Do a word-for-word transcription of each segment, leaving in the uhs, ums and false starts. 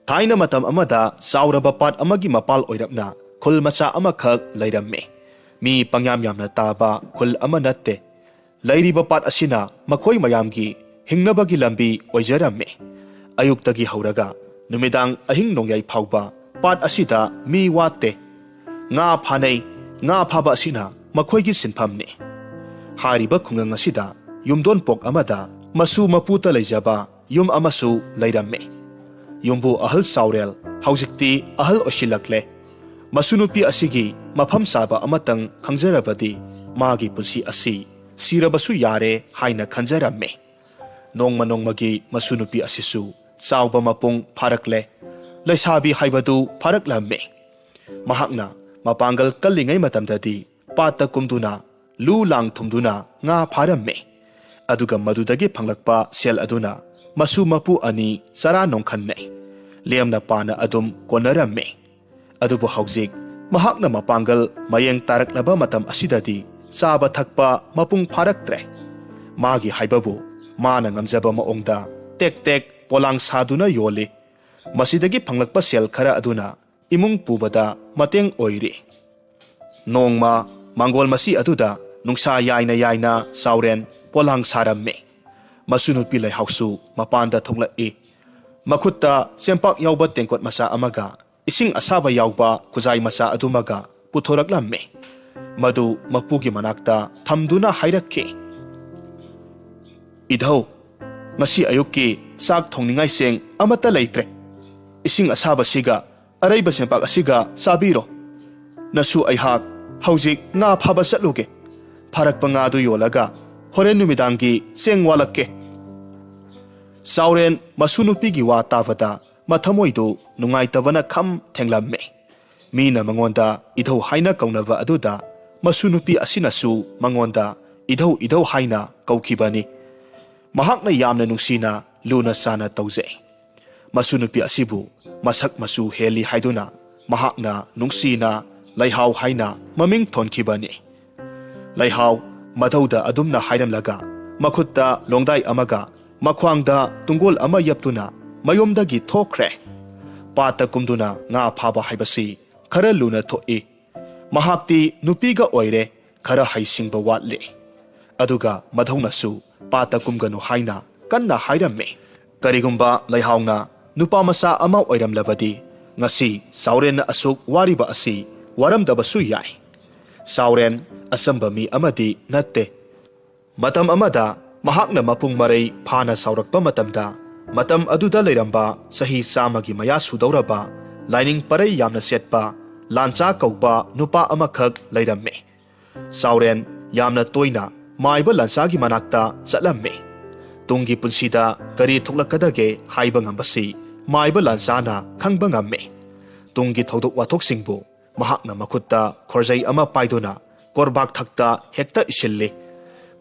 ꯊꯥꯏꯅ ꯃꯇꯝ ꯑꯃꯗ ꯆꯥꯎꯔꯕ ꯄꯥꯠ ꯑꯃꯒꯤ ꯃꯄꯥꯜ ꯑꯣꯏꯔꯞꯅ ꯈꯨꯜ ꯃꯆꯥ ꯑꯃꯈꯛ ꯂꯩꯔꯝꯃꯤ꯫ ꯃꯤ ꯄꯪꯌꯥꯝ ꯌꯥꯝꯅ ꯇꯥꯕ ꯈꯨꯜ ꯑꯃ ꯅꯠꯇꯦ꯫ ꯂꯩꯔꯤꯕ ꯄꯥꯠ ꯑꯁꯤꯅ ꯃꯈꯣꯏ ꯃꯌꯥꯝꯒꯤ ꯍꯤꯡꯅꯕꯒꯤ ꯂꯝꯕꯤ ꯑꯣꯏꯖꯔꯝꯃꯤ꯫ ꯑꯌꯨꯛꯇꯒꯤ ꯍꯧꯔꯒ ꯅꯨꯃꯤꯗꯥꯡ ꯑꯍꯤꯡ ꯅꯣꯡꯌꯥꯏ ꯐꯥꯎꯕ ꯄꯥꯠ ꯑꯁꯤꯗ ꯃꯤ ꯋꯥꯠꯇꯦ꯫ ꯉꯥ ꯐꯥꯅꯩ꯫ ꯉꯥ ꯐꯥꯕ ꯑꯁꯤꯅ ꯃꯈꯣꯏꯒꯤ ꯁꯤꯟꯐꯝꯅꯤ꯫ ꯍꯥꯏꯔꯤꯕ ꯈꯨꯡꯒꯪ ꯑꯁꯤꯗ ꯌꯨꯝꯗꯣꯟꯄꯣꯛ ꯑꯃꯗ ꯃꯁꯨ ꯃꯄꯨꯇ ꯂꯩꯖꯕ ꯌꯨꯝ ꯑꯃꯁꯨ ꯂꯩꯔꯝꯃꯤ꯫ ꯌꯨꯝꯕꯨ ꯑꯍꯜ ꯆꯥꯎꯔꯦꯜ ꯍꯧꯖꯤꯛꯇꯤ ꯑꯍꯜ ꯑꯣꯏꯁꯤꯜꯂꯛꯂꯦ꯫ ꯃꯁꯨ ꯅꯨꯄꯤ ꯑꯁꯤꯒꯤ ꯃꯐꯝ ꯆꯥꯕ ꯑꯃꯇꯪ ꯈꯪꯖꯔꯕꯗꯤ ꯃꯥꯒꯤ ꯄꯨꯟꯁꯤ ꯑꯁꯤ ꯁꯤꯔꯕꯁꯨ ꯌꯥꯔꯦ ꯍꯥꯏꯅ ꯈꯟꯖꯔꯝꯃꯤ꯫ ꯅꯣꯡꯃ ꯅꯣꯡꯃꯒꯤ ꯃꯁꯨ ꯅꯨꯄꯤ ꯑꯁꯤꯁꯨ ꯆꯥꯎꯕ ꯃꯄꯨꯡ ꯐꯥꯔꯛꯂꯦ꯫ ꯂꯩꯁꯥꯕꯤ ꯍꯥꯏꯕꯗꯨ ꯐꯥꯔꯛꯂꯝꯃꯤ꯫ ꯃꯍꯥꯛꯅ ꯃꯄꯥꯡꯒꯜ ꯀꯜꯂꯤꯉꯩ ꯃꯇꯝꯗꯗꯤ ꯄꯥꯠꯇ ꯀꯨꯝꯗꯨꯅ ꯂꯨ ꯂꯥꯡ ꯊꯨꯝꯗꯨꯅ ꯉꯥ ꯐꯥꯔꯝꯃꯤ꯫ ꯑꯗꯨꯒ ꯃꯗꯨꯗꯒꯤ ꯐꯪꯂꯛꯄ ꯁꯦꯜ ꯑꯗꯨꯅ ꯃꯁꯨ ꯃꯄꯨ ꯑꯅꯤ ꯆꯔꯥ ꯅꯣꯡꯈꯟꯅꯩ꯫ ꯂꯦꯝꯅ ꯄꯥꯅ ꯑꯗꯨꯝ ꯀꯣꯟꯅꯔꯝꯃꯤ꯫ ꯑꯗꯨꯕꯨ ꯍꯧꯖꯤꯛ ꯃꯍꯥꯛꯅ ꯃꯄꯥꯡꯒꯜ ꯃꯌꯦꯡ ꯇꯥꯔꯛꯂꯕ ꯃꯇꯝ ꯑꯁꯤꯗꯗꯤ ꯆꯥꯕ ꯊꯛꯄ ꯃꯄꯨꯡ ꯐꯥꯔꯛꯇ꯭ꯔꯦ꯫ ꯃꯥꯒꯤ ꯍꯥꯏꯕꯕꯨ ꯃꯥꯅ ꯉꯝꯖꯕ ꯃꯑꯣꯡꯗ ꯇꯦꯛ ꯇꯦꯛ ꯄꯣꯂꯥꯡ ꯁꯥꯗꯨꯅ ꯌꯣꯜꯂꯤ꯫ ꯃꯁꯤꯗꯒꯤ ꯐꯪꯂꯛꯄ ꯁꯦꯜ ꯈꯔ ꯑꯗꯨꯅ ꯏꯃꯨꯡ ꯄꯨꯕꯗ ꯃꯇꯦꯡ ꯑꯣꯏꯔꯤ꯫ ꯅꯣꯡꯃ ꯃꯥꯡꯒꯣꯜ ꯃꯁꯤ ꯑꯗꯨꯗ ꯅꯨꯡꯁꯥ ꯌꯥꯏꯅ ꯌꯥꯏꯅ ꯆꯥꯎꯔꯦꯟ ꯄꯣꯂꯥꯡ ꯁꯥꯔꯝꯃꯤ꯫ ꯃꯁꯨ ꯅꯨꯄꯤ ꯂꯩꯍꯥꯎꯁꯨ ꯃꯄꯥꯟꯗ ꯊꯣꯛꯂꯛꯏ꯫ ꯃꯈꯨꯠꯇ ꯆꯦꯡꯄꯥꯛ ꯌꯥꯎꯕ ꯇꯦꯡꯀꯣꯠ ꯃꯆꯥ ꯑꯃꯒ ꯏꯁꯤꯡ ꯑꯁꯥꯕ ꯌꯥꯎꯕ ꯈꯨꯖꯥꯏ ꯃꯆꯥ ꯑꯗꯨꯃꯒ ꯄꯨꯊꯣꯔꯛꯂꯝꯃꯤ꯫ ꯃꯗꯨ ꯃꯄꯨꯒꯤ ꯃꯅꯥꯛꯇ ꯊꯝꯗꯨꯅ ꯍꯥꯏꯔꯛꯈꯤ, "ꯏꯙꯧ, ꯉꯁꯤ ꯑꯌꯨꯛꯀꯤ ꯆꯥꯛ ꯊꯣꯡꯅꯤꯡꯉꯥꯏ ꯆꯦꯡ ꯑꯃꯠꯇ ꯂꯩꯇ꯭ꯔꯦ꯫ ꯏꯁꯤꯡ ꯑꯁꯥꯕꯁꯤꯒ ꯑꯔꯩꯕ ꯆꯦꯡꯄꯥꯛ ꯑꯁꯤꯒ ꯆꯥꯕꯤꯔꯣ꯫ ꯅꯁꯨ ꯑꯩꯍꯥꯛ ꯍꯧꯖꯤꯛ ꯉꯥ ꯐꯥꯕ ꯆꯠꯂꯨꯒꯦ꯫ ꯐꯥꯔꯛꯄ ꯉꯥꯗꯨ ꯌꯣꯜꯂꯒ ꯍꯣꯔꯦꯟ ꯅꯨꯃꯤꯗꯥꯡꯒꯤ ꯆꯦꯡ ꯋꯥꯠꯂꯛꯀꯦ꯫" ꯆꯥꯎꯔꯦꯟ ꯃꯁꯨ ꯅꯨꯄꯤꯒꯤ ꯋꯥ ꯇꯥꯕꯗ ꯃꯊꯃꯣꯏꯗꯨ ꯅꯨꯡꯉꯥꯏꯇꯕꯅ ꯈꯝ ꯊꯦꯡꯂꯝꯃꯤ꯫ ꯃꯤꯅ ꯃꯉꯣꯟꯗ ꯏꯙꯧ ꯍꯥꯏꯅ ꯀꯧꯅꯕ ꯑꯗꯨꯗ ꯃꯁꯨ ꯅꯨꯄꯤ ꯑꯁꯤꯅꯁꯨ ꯃꯉꯣꯟꯗ "ꯏꯙꯧ, ꯏꯙꯧ" ꯍꯥꯏꯅ ꯀꯧꯈꯤꯕꯅꯤ꯫ ꯃꯍꯥꯛꯅ ꯌꯥꯝꯅ ꯅꯨꯡꯁꯤꯅ ꯂꯨꯅ ꯆꯥꯅ ꯇꯧꯖꯩ꯫ ꯃꯁꯨ ꯅꯨꯄꯤ ꯑꯁꯤꯕꯨ ꯃꯁꯛ ꯃꯆꯨ ꯍꯦꯜꯂꯤ ꯍꯥꯏꯗꯨꯅ ꯃꯍꯥꯛꯅ ꯅꯨꯡꯁꯤꯅ ꯂꯩꯍꯥꯎ ꯍꯥꯏꯅ ꯃꯃꯤꯡ ꯊꯣꯟꯈꯤꯕꯅꯤ꯫ ꯂꯩꯍꯥꯎ ꯃꯙꯧꯗ ꯑꯗꯨꯝꯅ ꯍꯥꯏꯔꯝꯂꯒ ꯃꯈꯨꯠꯇ ꯂꯣꯡꯗꯥꯏ ꯑꯃꯒ ꯃꯈ꯭ꯋꯥꯡꯗ ꯇꯨꯡꯒꯣꯜ ꯑꯃ ꯌꯦꯞꯇꯨꯅ ꯃꯌꯨꯝꯗꯒꯤ ꯊꯣꯛꯈ꯭ꯔꯦ꯫ ꯄꯥꯠꯇ ꯀꯨꯝꯗꯨꯅ ꯉꯥ ꯐꯥꯕ ꯍꯥꯏꯕꯁꯤ ꯈꯔ ꯂꯨꯅ ꯊꯣꯛꯏ꯫ ꯃꯍꯥꯛꯇꯤ ꯅꯨꯄꯤꯒ ꯑꯣꯏꯔꯦ, ꯈꯔ ꯍꯩꯁꯤꯡꯕ ꯋꯥꯠꯂꯤ꯫ ꯑꯗꯨꯒ ꯃꯙꯧꯅꯁꯨ ꯄꯥꯠꯇ ꯀꯨꯝꯒꯅꯨ ꯍꯥꯏꯅ ꯀꯟꯅ ꯍꯥꯏꯔꯝꯃꯤ꯫ ꯀꯔꯤꯒꯨꯝꯕ ꯂꯩꯍꯥꯎꯅ ꯅꯨꯄꯥ ꯃꯆꯥ ꯑꯃ ꯑꯣꯏꯔꯝꯂꯕꯗꯤ ꯉꯁꯤ ꯆꯥꯎꯔꯦꯟꯅ ꯑꯁꯨꯛ ꯋꯥꯔꯤꯕ ꯑꯁꯤ ꯋꯥꯔꯝꯗꯕꯁꯨ ꯌꯥꯏ꯫ ꯆꯥꯎꯔꯦꯟ ꯑꯆꯝꯕ ꯃꯤ ꯑꯃꯗꯤ ꯅꯠꯇꯦ꯫ ꯃꯇꯝ ꯑꯃꯗ ꯃꯍꯥꯛꯅ ꯃꯄꯨꯡ ꯃꯔꯩ ꯐꯥꯅ ꯆꯥꯎꯔꯛꯄ ꯃꯇꯝꯗ, ꯃꯇꯝ ꯑꯗꯨꯗ ꯂꯩꯔꯝꯕ ꯆꯍꯤ ꯆꯥꯝꯃꯒꯤ ꯃꯌꯥ ꯁꯨꯗꯧꯔꯕ, ꯂꯥꯏꯅꯤꯡ ꯄꯔꯩ ꯌꯥꯝꯅ ꯆꯦꯠꯄ ꯂꯥꯟꯆꯥ ꯀꯧꯕ ꯅꯨꯄꯥ ꯑꯃꯈꯛ ꯂꯩꯔꯝꯃꯤ꯫ ꯆꯥꯎꯔꯦꯟ ꯌꯥꯝꯅ ꯇꯣꯏꯅ ꯃꯥꯏꯕ ꯂꯥꯟꯆꯥꯒꯤ ꯃꯅꯥꯛꯇ ꯆꯠꯂꯝꯃꯤ꯫ ꯇꯨꯡꯒꯤ ꯄꯨꯟꯁꯤꯗ ꯀꯔꯤ ꯊꯣꯛꯂꯛꯀꯗꯒꯦ ꯍꯥꯏꯕ ꯉꯝꯕꯁꯤ ꯃꯥꯏꯕ ꯂꯥꯟꯆꯥꯅ ꯈꯪꯕ ꯉꯝꯃꯤ꯫ ꯇꯨꯡꯒꯤ ꯊꯧꯗꯣꯛ ꯋꯥꯊꯣꯛꯁꯤꯡꯕꯨ ꯃꯍꯥꯛꯅ ꯃꯈꯨꯠꯇ ꯈꯣꯔꯖꯩ ꯑꯃ ꯄꯥꯏꯗꯨꯅ ꯀꯣꯔꯕꯥꯛ ꯊꯛꯇ ꯍꯦꯛꯇ ꯏꯁꯤꯜꯂꯤ꯫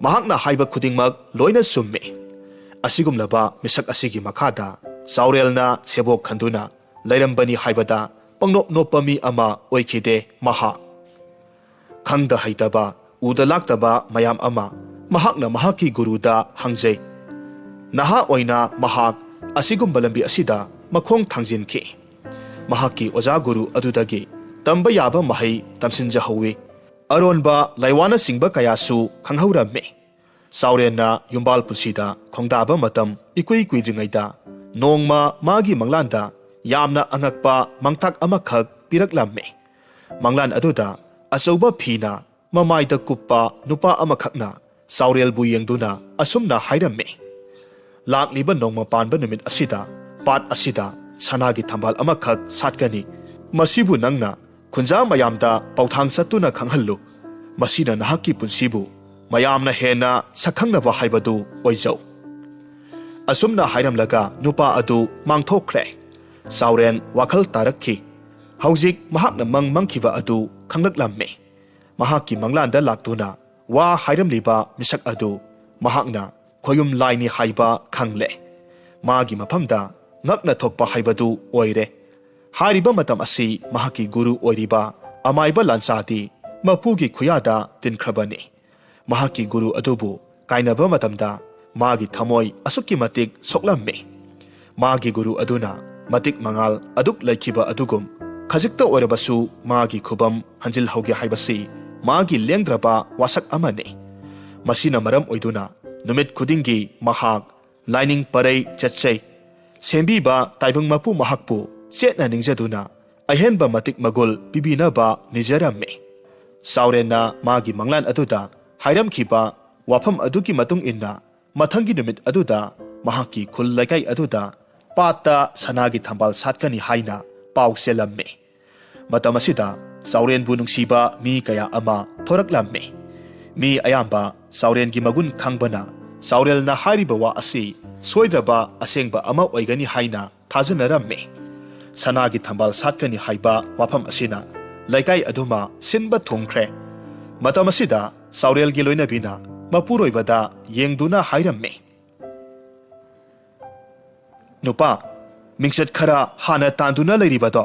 ꯃꯍꯥꯛꯅ ꯍꯥꯏꯕ ꯈꯨꯗꯤꯡꯃꯛ ꯂꯣꯏꯅ ꯆꯨꯝꯃꯤ꯫ ꯑꯁꯤꯒꯨꯝꯂꯕ ꯃꯤꯁꯛ ꯑꯁꯤꯒꯤ ꯃꯈꯥꯗ ꯆꯥꯎꯔꯦꯜꯅ ꯁꯦꯕꯣꯛ ꯈꯟꯗꯨꯅ ꯂꯩꯔꯝꯕꯅꯤ ꯍꯥꯏꯕꯗ ꯄꯪꯅꯣꯞ ꯅꯣꯞꯄ ꯃꯤ ꯑꯃ ꯑꯣꯏꯈꯤꯗꯦ ꯃꯍꯥꯛ꯫ ꯈꯪꯗ ꯍꯩꯇꯕ, ꯎꯗ ꯂꯥꯛꯇꯕ ꯃꯌꯥꯝ ꯑꯃ ꯃꯍꯥꯛꯅ ꯃꯍꯥꯛꯀꯤ ꯒꯨꯔꯨꯗ ꯍꯪꯖꯩ꯫ ꯅꯍꯥ ꯑꯣꯏꯅ ꯃꯍꯥꯛ ꯑꯁꯤꯒꯨꯝꯕ ꯂꯝꯕꯤ ꯑꯁꯤꯗ ꯃꯈꯣꯡ ꯊꯥꯡꯖꯤꯟꯈꯤ꯫ ꯃꯍꯥꯛꯀꯤ ꯑꯣꯖꯥ ꯒꯨꯔꯨ ꯑꯗꯨꯗꯒꯤ ꯇꯝꯕ ꯌꯥꯕ ꯃꯍꯩ ꯇꯝꯁꯤꯟꯖꯍꯧꯋꯤ꯫ ꯑꯔꯣꯟꯕ ꯂꯥꯏꯋꯥꯅꯆꯤꯡꯕ ꯀꯌꯥꯁꯨ ꯈꯪꯍꯧꯔꯝꯃꯤ꯫ ꯆꯥꯎꯔꯦꯟꯅ ꯌꯨꯝꯕꯥꯜ ꯄꯨꯟꯁꯤꯗ ꯈꯣꯡꯗꯥꯕ ꯃꯇꯝ ꯏꯀꯨꯏ ꯀꯨꯏꯗ꯭ꯔꯤꯉꯩꯗ ꯅꯣꯡꯃ ꯃꯥꯒꯤ ꯃꯪꯂꯥꯟꯗ ꯌꯥꯝꯅ ꯑꯉꯛꯄ ꯃꯪꯇꯥꯛ ꯑꯃꯈꯛ ꯄꯤꯔꯛꯂꯝꯃꯤ꯫ ꯃꯪꯂꯥꯟ ꯑꯗꯨꯗ ꯑꯆꯧꯕ ꯐꯤꯅ ꯃꯃꯥꯏꯗ ꯀꯨꯞꯄ ꯅꯨꯄꯥ ꯑꯃꯈꯛꯅ ꯆꯥꯎꯔꯦꯜꯕꯨ ꯌꯦꯡꯗꯨꯅ ꯑꯁꯨꯝꯅ ꯍꯥꯏꯔꯝꯃꯤ, "ꯂꯥꯛꯂꯤꯕ ꯅꯣꯡꯃ ꯄꯥꯟꯕ ꯅꯨꯃꯤꯠ ꯑꯁꯤꯗ ꯄꯥꯠ ꯑꯁꯤꯗ ꯁꯅꯥꯒꯤ ꯊꯝꯕꯥꯜ ꯑꯃꯈꯛ ꯁꯥꯠꯀꯅꯤ꯫ ꯃꯁꯤꯕꯨ ꯅꯪꯅ ꯈꯨꯟꯖꯥ ꯃꯌꯥꯝꯗ ꯄꯥꯎꯊꯥꯡ ꯆꯠꯇꯨꯅ ꯈꯪꯍꯜꯂꯨ꯫ ꯃꯁꯤꯅ ꯅꯍꯥꯛꯀꯤ ꯄꯨꯟꯁꯤꯕꯨ ꯃꯌꯥꯝꯅ ꯍꯦꯟꯅ ꯁꯛꯈꯪꯅꯕ ꯍꯥꯏꯕꯗꯨ ꯑꯣꯏꯖꯧ"꯫ ꯑꯁꯨꯝꯅ ꯍꯥꯏꯔꯝꯂꯒ ꯅꯨꯄꯥ ꯑꯗꯨ ꯃꯥꯡꯊꯣꯛꯈ꯭ꯔꯦ꯫ ꯆꯥꯎꯔꯦꯟ ꯋꯥꯈꯜ ꯇꯥꯔꯛꯈꯤ꯫ ꯍꯧꯖꯤꯛ ꯃꯍꯥꯛꯅ ꯃꯪ ꯃꯪꯈꯤꯕ ꯑꯗꯨ ꯈꯪꯂꯛꯂꯝꯃꯤ꯫ ꯃꯍꯥꯛꯀꯤ ꯃꯪꯂꯥꯟꯗ ꯂꯥꯛꯇꯨꯅ ꯋꯥ ꯍꯥꯏꯔꯝꯂꯤꯕ ꯃꯤꯁꯛ ꯑꯗꯨ ꯃꯍꯥꯛꯅ ꯈꯣꯌꯨꯝ ꯂꯥꯏꯅꯤ ꯍꯥꯏꯕ ꯈꯪꯂꯦ꯫ ꯃꯥꯒꯤ ꯃꯐꯝꯗ ꯉꯛꯅ ꯊꯣꯛꯄ ꯍꯥꯏꯕꯗꯨ ꯑꯣꯏꯔꯦ꯫ ꯍꯥꯏꯔꯤꯕ ꯃꯇꯝ ꯑꯁꯤ ꯃꯍꯥꯛꯀꯤ ꯒꯨꯔꯨ ꯑꯣꯏꯔꯤꯕ ꯑꯃꯥꯏꯕ ꯂꯥꯟꯆꯥꯗꯤ ꯃꯄꯨꯒꯤ ꯈꯨꯌꯥꯗ ꯇꯤꯟꯈ꯭ꯔꯕꯅꯤ꯫ ꯃꯍꯥꯛꯀꯤ ꯒꯨꯔꯨ ꯑꯗꯨꯕꯨ ꯀꯥꯏꯅꯕ ꯃꯇꯝꯗ ꯃꯥꯒꯤ ꯊꯃꯣꯏ ꯑꯁꯨꯛꯀꯤ ꯃꯇꯤꯛ ꯁꯣꯛꯂꯝꯃꯤ꯫ ꯃꯥꯒꯤ ꯒꯨꯔꯨ ꯑꯗꯨꯅ ꯃꯇꯤꯛ ꯃꯉꯥꯜ ꯑꯗꯨꯛ ꯂꯩꯈꯤꯕ ꯑꯗꯨꯒꯨꯝ ꯈꯖꯤꯛꯇ ꯑꯣꯏꯔꯕꯁꯨ ꯃꯥꯒꯤ ꯈꯨꯕꯝ ꯍꯟꯖꯤꯜꯍꯧꯒꯦ ꯍꯥꯏꯕꯁꯤ ꯃꯥꯒꯤ ꯂꯦꯡꯗ꯭ꯔꯕ ꯋꯥꯁꯛ ꯑꯃꯅꯤ꯫ ꯃꯁꯤꯅ ꯃꯔꯝ ꯑꯣꯏꯗꯨꯅ ꯅꯨꯃꯤꯠ ꯈꯨꯗꯤꯡꯒꯤ ꯃꯍꯥꯛ ꯂꯥꯏꯅꯤꯡ ꯄꯔꯩ ꯆꯠꯆꯩ꯫ ꯁꯦꯝꯕꯤꯕ ꯇꯥꯏꯕꯪ ꯃꯄꯨ ꯃꯍꯥꯛꯄꯨ ꯆꯦꯠꯅ ꯅꯤꯡꯖꯗꯨꯅ ꯑꯍꯦꯟꯕ ꯃꯇꯤꯛ ꯃꯒꯨꯜ ꯄꯤꯕꯤꯅꯕ ꯅꯤꯖꯔꯝꯃꯤ꯫ ꯆꯥꯎꯔꯦꯟꯅ ꯃꯥꯒꯤ ꯃꯪꯂꯥꯟ ꯑꯗꯨꯗ ꯍꯥꯏꯔꯝꯈꯤꯕ ꯋꯥꯐꯝ ꯑꯗꯨꯒꯤ ꯃꯇꯨꯡ ꯏꯟꯅ ꯃꯊꯪꯒꯤ ꯅꯨꯃꯤꯠ ꯑꯗꯨꯗ ꯃꯍꯥꯛꯀꯤ ꯈꯨꯜ ꯂꯩꯀꯥꯏ ꯑꯗꯨꯗ ꯄꯥꯠꯇ ꯁꯅꯥꯒꯤ ꯊꯝꯕꯥꯜ ꯁꯥꯠꯀꯅꯤ ꯍꯥꯏꯅ ꯄꯥꯎ ꯆꯦꯜꯂꯝꯃꯤ꯫ ꯃꯇꯝ ꯑꯁꯤꯗ ꯆꯥꯎꯔꯦꯟꯕꯨ ꯅꯨꯡꯁꯤꯕ ꯃꯤ ꯀꯌꯥ ꯑꯃ ꯊꯣꯔꯛꯂꯝꯃꯤ꯫ ꯃꯤ ꯑꯌꯥꯝꯕ ꯆꯥꯎꯔꯦꯟꯒꯤ ꯃꯒꯨꯟ ꯈꯪꯕꯅ ꯆꯥꯎꯔꯦꯜꯅ ꯍꯥꯏꯔꯤꯕ ꯋꯥ ꯑꯁꯤ ꯁꯣꯏꯗ꯭ꯔꯕ ꯑꯁꯦꯡꯕ ꯑꯃ ꯑꯣꯏꯒꯅꯤ ꯍꯥꯏꯅ ꯊꯥꯖꯅꯔꯝꯃꯤ꯫ ꯁꯅꯥꯒꯤ ꯊꯝꯕꯥꯜ ꯁꯥꯠꯀꯅꯤ ꯍꯥꯏꯕ ꯋꯥꯐꯝ ꯑꯁꯤꯅ ꯂꯩꯀꯥꯏ ꯑꯗꯨꯃ ꯁꯤꯟꯕ ꯊꯨꯡꯈ꯭ꯔꯦ꯫ ꯃꯇꯝ ꯑꯁꯤꯗ ꯆꯥꯎꯔꯦꯜꯒꯤ ꯂꯣꯏꯅꯕꯤꯅ ꯃꯄꯨꯔꯣꯏꯕꯗ ꯌꯦꯡꯗꯨꯅ ꯍꯥꯏꯔꯝꯃꯤ, "ꯅꯨꯄꯥ, ꯃꯤꯡꯆꯠ ꯈꯔ ꯍꯥꯟꯅ ꯇꯥꯟꯗꯨꯅ ꯂꯩꯔꯤꯕꯗꯣ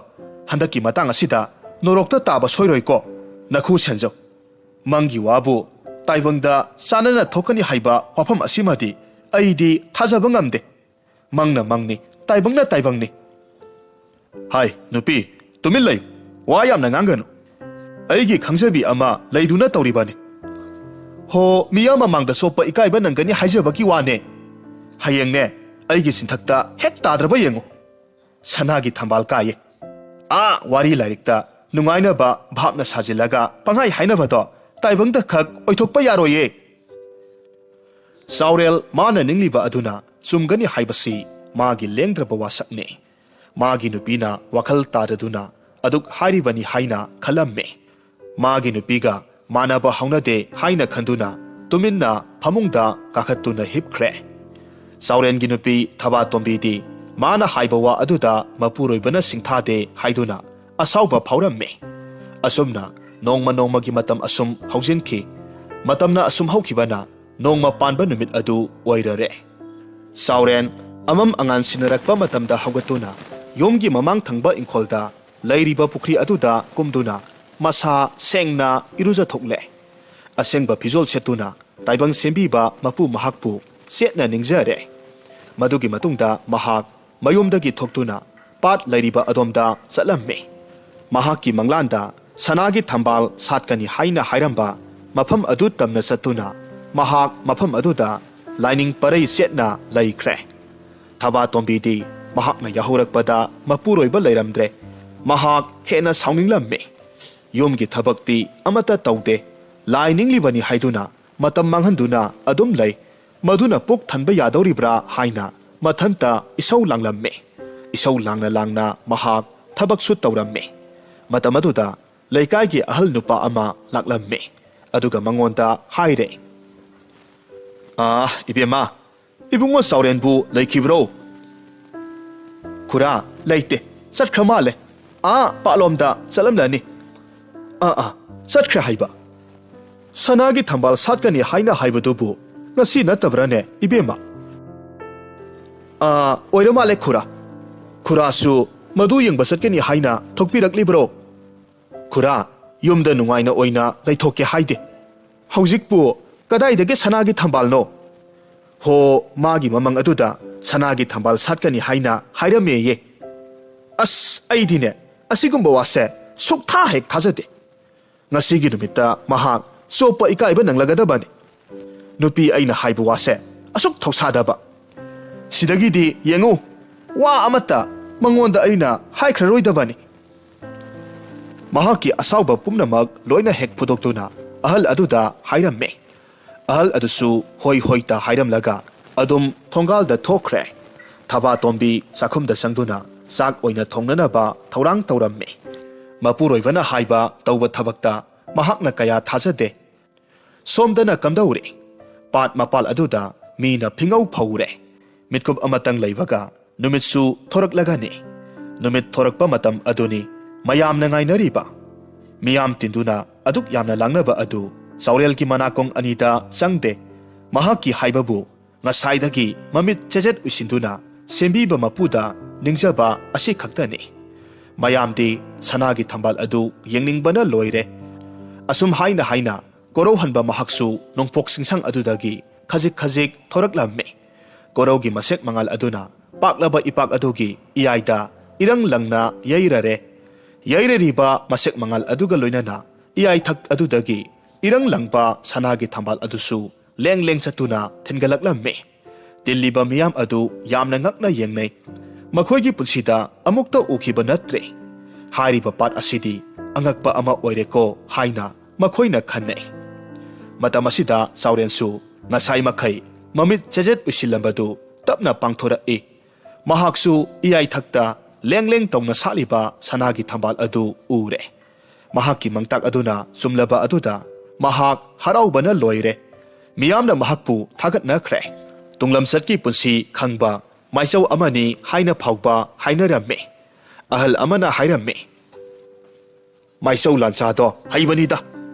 ꯍꯟꯗꯛꯀꯤ ꯃꯇꯥꯡ ꯑꯁꯤꯗ ꯅꯣꯔꯣꯛꯇ ꯇꯥꯕ ꯁꯣꯏꯔꯣꯏꯀꯣ꯫ ꯅꯈꯨ ꯁꯦꯟꯖꯧ꯫ ꯃꯪꯒꯤ ꯋꯥꯕꯨ ꯇꯥꯏꯕꯪꯗ ꯆꯥꯅꯅ ꯊꯣꯛꯀꯅꯤ ꯍꯥꯏꯕ ꯋꯥꯐꯝ ꯑꯁꯤꯃꯗꯤ ꯑꯩꯗꯤ ꯊꯥꯖꯕ ꯉꯝꯗꯦ꯫ ꯃꯪꯅ ꯃꯪꯅꯤ, ꯇꯥꯏꯕꯪꯅ ꯇꯥꯏꯕꯪꯅꯤ꯫" "ꯍꯥꯏ, ꯅꯨꯄꯤ, ꯇꯨꯃꯤꯟ ꯂꯩꯌꯨ꯫ ꯋꯥ ꯌꯥꯝꯅ ꯉꯥꯡꯒꯅꯨ꯫ ꯑꯩꯒꯤ ꯈꯪꯖꯕꯤ ꯑꯃ ꯂꯩꯗꯨꯅ ꯇꯧꯔꯤꯕꯅꯤ꯫ ꯍꯣ, ꯃꯤꯌꯥꯝ ꯃꯃꯥꯡꯗ ꯆꯣꯞꯄ ꯏꯀꯥꯏꯕ ꯅꯪꯒꯅꯤ ꯍꯥꯏꯖꯕꯒꯤ ꯋꯥꯅꯦ꯫ ꯍꯌꯦꯡꯅꯦ, ꯑꯩꯒꯤ ꯆꯤꯟꯊꯛꯇ ꯍꯦꯛ ꯇꯥꯗ꯭ꯔꯕ ꯌꯦꯡꯉꯨ꯫ ꯁꯅꯥꯒꯤ ꯊꯝꯕꯥꯜ ꯀꯥꯏꯌꯦ꯫ ꯑꯥ, ꯋꯥꯔꯤ ꯂꯥꯏꯔꯤꯛꯇ ꯅꯨꯡꯉꯥꯏꯅꯕ ꯚꯥꯞꯅ ꯁꯥꯖꯤꯜꯂꯒ ꯄꯪꯍꯥꯏ ꯍꯥꯏꯅꯕꯗꯣ ꯇꯥꯏꯕꯪꯗ ꯈꯛ ꯑꯣꯏꯊꯣꯛꯄ ꯌꯥꯔꯣꯏꯌꯦ꯫" ꯆꯥꯎꯔꯦꯜ ꯃꯥꯅ ꯅꯤꯡꯂꯤꯕ ꯑꯗꯨꯅ ꯆꯨꯝꯒꯅꯤ ꯍꯥꯏꯕꯁꯤ ꯃꯥꯒꯤ ꯂꯦꯡꯗ꯭ꯔꯕ ꯋꯥꯁꯛꯅꯤ꯫ ꯃꯥꯒꯤ ꯅꯨꯄꯤꯅ ꯋꯥꯈꯜ ꯇꯥꯗꯗꯨꯅ ꯑꯗꯨꯛ ꯍꯥꯏꯔꯤꯕꯅꯤ ꯍꯥꯏꯅ ꯈꯜꯂꯝꯃꯤ꯫ ꯃꯥꯒꯤ ꯅꯨꯄꯤꯒ ꯃꯥꯟꯅꯕ ꯍꯧꯅꯗꯦ ꯍꯥꯏꯅ ꯈꯟꯗꯨꯅ ꯇꯨꯃꯤꯟꯅ ꯐꯃꯨꯡꯗ ꯀꯥꯈꯠꯇꯨꯅ ꯍꯤꯞꯈ꯭ꯔꯦ꯫ ꯆꯥꯎꯔꯦꯟꯒꯤ ꯅꯨꯄꯤ ꯊꯕꯥꯇꯣꯝꯕꯤꯗꯤ ꯃꯥꯅ ꯍꯥꯏꯕ ꯋꯥ ꯑꯗꯨꯗ ꯃꯄꯨꯔꯣꯏꯕꯅ ꯁꯤꯡꯊꯥꯗꯦ ꯍꯥꯏꯗꯨꯅ ꯑꯁꯥꯎꯕ ꯐꯥꯎꯔꯝꯃꯤ꯫ ꯑꯁꯨꯝꯅ ꯅꯣꯡꯃ ꯅꯣꯡꯃꯒꯤ ꯃꯇꯝ ꯑꯁꯨꯝ ꯍꯧꯖꯤꯟꯈꯤ꯫ ꯃꯇꯝꯅ ꯑꯁꯨꯝ ꯍꯧꯈꯤꯕꯅ ꯅꯣꯡꯃ ꯄꯥꯟꯕ ꯅꯨꯃꯤꯠ ꯑꯗꯨ ꯑꯣꯏꯔꯔꯦ꯫ ꯆꯥꯎꯔꯦꯟ ꯑꯃꯝ ꯑꯉꯥꯟ ꯁꯤꯟꯅꯔꯛꯄ ꯃꯇꯝꯗ ꯍꯧꯒꯠꯇꯨꯅ ꯌꯨꯝꯒꯤ ꯃꯃꯥꯡ ꯊꯪꯕ ꯏꯪꯈꯣꯜꯗ ꯂꯩꯔꯤꯕ ꯄꯨꯈ꯭ꯔꯤ ꯑꯗꯨꯗ ꯀꯨꯝꯗꯨꯅ ꯃꯁꯥ ꯁꯦꯡꯅ ꯏꯔꯨꯖꯊꯣꯛꯂꯦ꯫ ꯑꯁꯦꯡꯕ ꯐꯤꯖꯣꯜ ꯁꯦꯠꯇꯨꯅ ꯇꯥꯏꯕꯪ ꯁꯦꯝꯕꯤꯕ ꯃꯄꯨ ꯃꯍꯥꯛꯄꯨ ꯆꯦꯠꯅ ꯅꯤꯡꯖꯔꯦ꯫ ꯃꯗꯨꯒꯤ ꯃꯇꯨꯡꯗ ꯃꯍꯥꯛ ꯃꯌꯨꯝꯗꯒꯤ ꯊꯣꯛꯇꯨꯅ ꯄꯥꯠ ꯂꯩꯔꯤꯕ ꯑꯗꯣꯝꯗ ꯆꯠꯂꯝꯃꯤ꯫ ꯃꯍꯥꯛꯀꯤ ꯃꯪꯂꯥꯟꯗ ꯁꯅꯥꯒꯤ ꯊꯝꯕꯥꯜ ꯁꯥꯠꯀꯅꯤ ꯍꯥꯏꯅ ꯍꯥꯏꯔꯝꯕ ꯃꯐꯝ ꯑꯗꯨ ꯇꯝꯅ ꯆꯠꯇꯨꯅ ꯃꯍꯥꯛ ꯃꯐꯝ ꯑꯗꯨꯗ ꯂꯥꯏꯅꯤꯡ ꯄꯔꯩ ꯆꯦꯠꯅ ꯂꯩꯈ꯭ꯔꯦ꯫ ꯊꯕꯥꯇꯣꯝꯕꯤꯗꯤ ꯃꯍꯥꯛꯅ ꯌꯥꯍꯧꯔꯛꯄꯗ ꯃꯄꯨꯔꯣꯏꯕ ꯂꯩꯔꯝꯗ꯭ꯔꯦ꯫ ꯃꯍꯥꯛ ꯍꯦꯟꯅ ꯁꯥꯎꯅꯤꯡꯂꯝꯃꯤ꯫ ꯌꯨꯝꯒꯤ ꯊꯕꯛꯇꯤ ꯑꯃꯠꯇ ꯇꯧꯗꯦ꯫ ꯂꯥꯏ ꯅꯤꯡꯂꯤꯕꯅꯤ ꯍꯥꯏꯗꯨꯅ ꯃꯇꯝ ꯃꯥꯡꯍꯟꯗꯨꯅ ꯑꯗꯨꯝ ꯂꯩ꯫ ꯃꯗꯨꯅ ꯄꯨꯛ ꯊꯟꯕ ꯌꯥꯗꯧꯔꯤꯕ꯭ꯔꯥ ꯍꯥꯏꯅ ꯃꯊꯟꯇ ꯏꯁꯧ ꯂꯥꯡꯂꯝꯃꯤ꯫ ꯏꯁꯧ ꯂꯥꯡꯅ ꯂꯥꯡꯅ ꯃꯍꯥꯛ ꯊꯕꯛꯁꯨ ꯇꯧꯔꯝꯃꯤ꯫ ꯃꯇꯝ ꯑꯗꯨꯗ ꯂꯩꯀꯥꯏꯒꯤ ꯑꯍꯜ ꯅꯨꯄꯥ ꯑꯃ ꯂꯥꯛꯂꯝꯃꯤ꯫ ꯑꯗꯨꯒ ꯃꯉꯣꯟꯗ ꯍꯥꯏꯔꯦ, "ꯑꯥ, ꯏꯕꯦꯝꯃ, ꯏꯕꯨꯡꯉꯣ ꯆꯥꯎꯔꯦꯟꯕꯨ ꯂꯩꯈꯤꯕ꯭ꯔꯣ?" "ꯈꯨꯔꯥ, ꯂꯩꯇꯦ, ꯆꯠꯈ꯭ꯔ ꯃꯥꯜꯂꯦ꯫ ꯑꯥ, ꯄꯥꯠꯂꯣꯝꯗ ꯆꯠꯂꯝꯂꯅꯤ꯫ ꯑꯥ, ꯑꯥ, ꯆꯠꯈ꯭ꯔꯦ ꯍꯥꯏꯕ꯫ ꯁꯅꯥꯒꯤ ꯊꯝꯕꯥꯜ ꯁꯥꯠꯀꯅꯤ ꯍꯥꯏꯅ ꯍꯥꯏꯕꯗꯨꯕꯨ ꯉꯁꯤ ꯅꯠꯇꯕ꯭ꯔꯥꯅꯦ, ꯏꯕꯦꯝꯃ?" "ꯑꯥ, ꯑꯣꯏꯔ ꯃꯥꯜꯂꯦ, ꯈꯨꯔꯥ꯫ ꯈꯨꯔꯥꯁꯨ ꯃꯗꯨ ꯌꯦꯡꯕ ꯆꯠꯀꯅꯤ ꯍꯥꯏꯅ ꯊꯣꯛꯄꯤꯔꯛꯂꯤꯕ꯭ꯔꯣ?" "ꯈꯨꯔꯥ, ꯌꯨꯝꯗ ꯅꯨꯡꯉꯥꯏꯅ ꯑꯣꯏꯅ ꯂꯩꯊꯣꯛꯀꯦ ꯍꯥꯏꯗꯦ꯫ ꯍꯧꯖꯤꯛꯄꯨ ꯀꯗꯥꯏꯗꯒꯤ ꯁꯅꯥꯒꯤ ꯊꯝꯕꯥꯜꯅꯣ?" "ꯍꯣ, ꯃꯥꯒꯤ ꯃꯃꯪ ꯑꯗꯨꯗ ꯁꯅꯥꯒꯤ ꯊꯝꯕꯥꯜ ꯁꯥꯠꯀꯅꯤ ꯍꯥꯏꯅ ꯍꯥꯏꯔꯝꯃꯦꯌꯦ꯫ ꯑꯁ, ꯑꯩꯗꯤꯅꯦ, ꯑꯁꯤꯒꯨꯝꯕ ꯋꯥꯁꯦ ꯁꯨꯛꯊꯥ ꯍꯦꯛ ꯊꯥꯖꯗꯦ꯫ ꯉꯁꯤꯒꯤ ꯅꯨꯃꯤꯠꯇ ꯃꯍꯥꯛ ꯆꯣꯞꯄ ꯏꯀꯥꯏꯕ ꯅꯪꯂꯒꯗꯕꯅꯤ꯫ ꯅꯨꯄꯤ ꯑꯩꯅ ꯍꯥꯏꯕ ꯋꯥꯁꯦ ꯑꯁꯨꯛ ꯊꯧꯁꯥꯗꯕ꯫ ꯁꯤꯗꯒꯤꯗꯤ ꯌꯦꯡꯉꯨ, ꯋꯥ ꯑꯃꯠꯇ ꯃꯉꯣꯟꯗ ꯑꯩꯅ ꯍꯥꯏꯈ꯭ꯔꯔꯣꯏꯗꯕꯅꯤ꯫" ꯃꯍꯥꯛꯀꯤ ꯑꯁꯥꯎꯕ ꯄꯨꯝꯅꯃꯛ ꯂꯣꯏꯅ ꯍꯦꯛ ꯐꯨꯗꯣꯛꯇꯨꯅ ꯑꯍꯜ ꯑꯗꯨꯗ ꯍꯥꯏꯔꯝꯃꯦ꯫ ꯑꯍꯜ ꯑꯗꯨꯁꯨ ꯍꯣꯏ ꯍꯣꯏꯇ ꯍꯥꯏꯔꯝꯂꯒ ꯑꯗꯨꯝ ꯊꯣꯡꯒꯥꯜꯗ ꯊꯣꯛꯈ꯭ꯔꯦ꯫ ꯊꯕꯥꯇꯣꯝꯕꯤ ꯆꯥꯛꯈꯨꯝꯗ ꯆꯪꯗꯨꯅ ꯆꯥꯛ ꯑꯣꯏꯅ ꯊꯣꯡꯅꯅꯕ ꯊꯧꯔꯥꯡ ꯇꯧꯔꯝꯃꯤ꯫ ꯃꯄꯨꯔꯣꯏꯕꯅ ꯍꯥꯏꯕ ꯇꯧꯕ ꯊꯕꯛꯇ ꯃꯍꯥꯛꯅ ꯀꯌꯥ ꯊꯥꯖꯗꯦ꯫ ꯁꯣꯝꯗꯅ ꯀꯝꯗꯧꯔꯦ? ꯄꯥꯠ ꯃꯄꯥꯜ ꯑꯗꯨꯗ ꯃꯤꯅ ꯐꯤꯉꯧ ꯐꯧꯔꯦ꯫ ꯃꯤꯠꯀꯨꯞ ꯑꯃꯇꯪ ꯂꯩꯕꯒ ꯅꯨꯃꯤꯠꯁꯨ ꯊꯣꯔꯛꯂꯒꯅꯤ꯫ ꯅꯨꯃꯤꯠ ꯊꯣꯔꯛꯄ ꯃꯇꯝ ꯑꯗꯨꯅꯤ ꯃꯌꯥꯝꯅ ꯉꯥꯏꯅꯔꯤꯕ꯫ ꯃꯤꯌꯥꯝ ꯇꯤꯟꯗꯨꯅ ꯑꯗꯨꯛ ꯌꯥꯝꯅ ꯂꯥꯡꯅꯕ ꯑꯗꯨ ꯆꯥꯎꯔꯦꯜꯒꯤ ꯃꯅꯥꯀꯣꯡ ꯑꯅꯤꯗ ꯆꯪꯗꯦ꯫ ꯃꯍꯥꯛꯀꯤ ꯍꯥꯏꯕꯕꯨ ꯉꯁꯥꯏꯗꯒꯤ ꯃꯃꯤꯠ ꯆꯦꯖꯦꯠ ꯎꯏꯁꯤꯟꯗꯨꯅ ꯁꯦꯝꯕꯤꯕ ꯃꯄꯨꯗ ꯅꯤꯡꯖꯕ ꯑꯁꯤ ꯈꯛꯇꯅꯤ꯫ ꯃꯌꯥꯝꯗꯤ ꯁꯅꯥꯒꯤ ꯊꯝꯕꯥꯜ ꯑꯗꯨ ꯌꯦꯡꯅꯤꯡꯕꯅ ꯂꯣꯏꯔꯦ꯫ ꯑꯁꯨꯝ ꯍꯥꯏꯅ ꯍꯥꯏꯅ ꯀꯣꯔꯧꯍꯟꯕ ꯃꯍꯥꯛꯁꯨ ꯅꯣꯡꯄꯣꯛ ꯆꯤꯡꯁꯪ ꯑꯗꯨꯗꯒꯤ ꯈꯖꯤꯛ ꯈꯖꯤꯛ ꯊꯣꯔꯛꯂꯝꯃꯤ꯫ ꯀꯣꯔꯧꯒꯤ ꯃꯁꯦꯛ ꯃꯉꯥꯜ ꯑꯗꯨꯅ ꯄꯥꯛꯂꯕ ꯏꯄꯥꯛ ꯑꯗꯨꯒꯤ ꯏꯌꯥꯏꯗ ꯏꯔꯪ ꯂꯪꯅ ꯌꯩꯔꯔꯦ꯫ ꯌꯩꯔꯔꯤꯕ ꯃꯁꯦꯛ ꯃꯉꯥꯜ ꯑꯗꯨꯒ ꯂꯣꯏꯅꯅ ꯏꯌꯥꯏꯊꯛ ꯑꯗꯨꯗꯒꯤ ꯏꯔꯪ ꯂꯪꯕ ꯁꯅꯥꯒꯤ ꯊꯝꯕꯥꯜ ꯑꯗꯨꯁꯨ ꯂꯦꯡ ꯂꯦꯡ ꯆꯠꯇꯨꯅ ꯊꯤꯟꯒꯠꯂꯛꯂꯝꯃꯤ꯫ ꯇꯤꯜꯂꯤꯕ ꯃꯤꯌꯥꯝ ꯑꯗꯨ ꯌꯥꯝꯅ ꯉꯛꯅ ꯌꯦꯡꯅꯩ꯫ ꯃꯈꯣꯏꯒꯤ ꯄꯨꯟꯁꯤꯗ ꯑꯃꯨꯛꯇ ꯎꯈꯤꯕ ꯅꯠꯇ꯭ꯔꯦ꯫ ꯍꯥꯏꯔꯤꯕ ꯄꯥꯠ ꯑꯁꯤꯗꯤ ꯑꯉꯛꯄ ꯑꯃ ꯑꯣꯏꯔꯦꯀꯣ ꯍꯥꯏꯅ ꯃꯈꯣꯏꯅ ꯈꯟꯅꯩ꯫ ꯃꯇꯝ ꯑꯁꯤꯗ ꯆꯥꯎꯔꯦꯟꯁꯨ ꯉꯁꯥꯏ ꯃꯈꯩ ꯃꯃꯤꯠ ꯆꯦꯖꯦꯠ ꯎꯏꯁꯤꯜꯂꯝꯕꯗꯨ ꯇꯞꯅ ꯄꯥꯡꯊꯣꯔꯛꯏ꯫ ꯃꯍꯥꯛꯁꯨ ꯏꯌꯥꯏꯊꯛꯇ ꯂꯦꯡ ꯂꯦꯡ ꯇꯧꯅ ꯁꯥꯠꯂꯤꯕ ꯁꯅꯥꯒꯤ ꯊꯝꯕꯥꯜ ꯑꯗꯨ ꯎꯔꯦ꯫ ꯃꯍꯥꯛꯀꯤ ꯃꯪꯇꯥꯛ ꯑꯗꯨꯅ ꯆꯨꯝꯂꯕ ꯑꯗꯨꯗ ꯃꯍꯥꯛ ꯍꯔꯥꯎꯕꯅ ꯂꯣꯏꯔꯦ꯫ ꯃꯤꯌꯥꯝꯅ ꯃꯍꯥꯛꯄꯨ ꯊꯥꯒꯠꯅꯈ꯭ꯔꯦ꯫ ꯇꯨꯡꯂꯝꯆꯠꯀꯤ ꯄꯨꯟꯁꯤ ꯈꯪꯕ ꯃꯥꯏꯆꯧ ꯑꯃꯅꯤ ꯍꯥꯏꯅ ꯐꯥꯎꯕ ꯍꯥꯏꯅꯔꯝꯃꯤ꯫ ꯑꯍꯜ ꯑꯃꯅ ꯍꯥꯏꯔꯝꯃꯤ, "ꯃꯥꯏꯆꯧ ꯂꯥꯟꯆꯥꯗꯣ ꯍꯩꯕꯅꯤꯗ꯫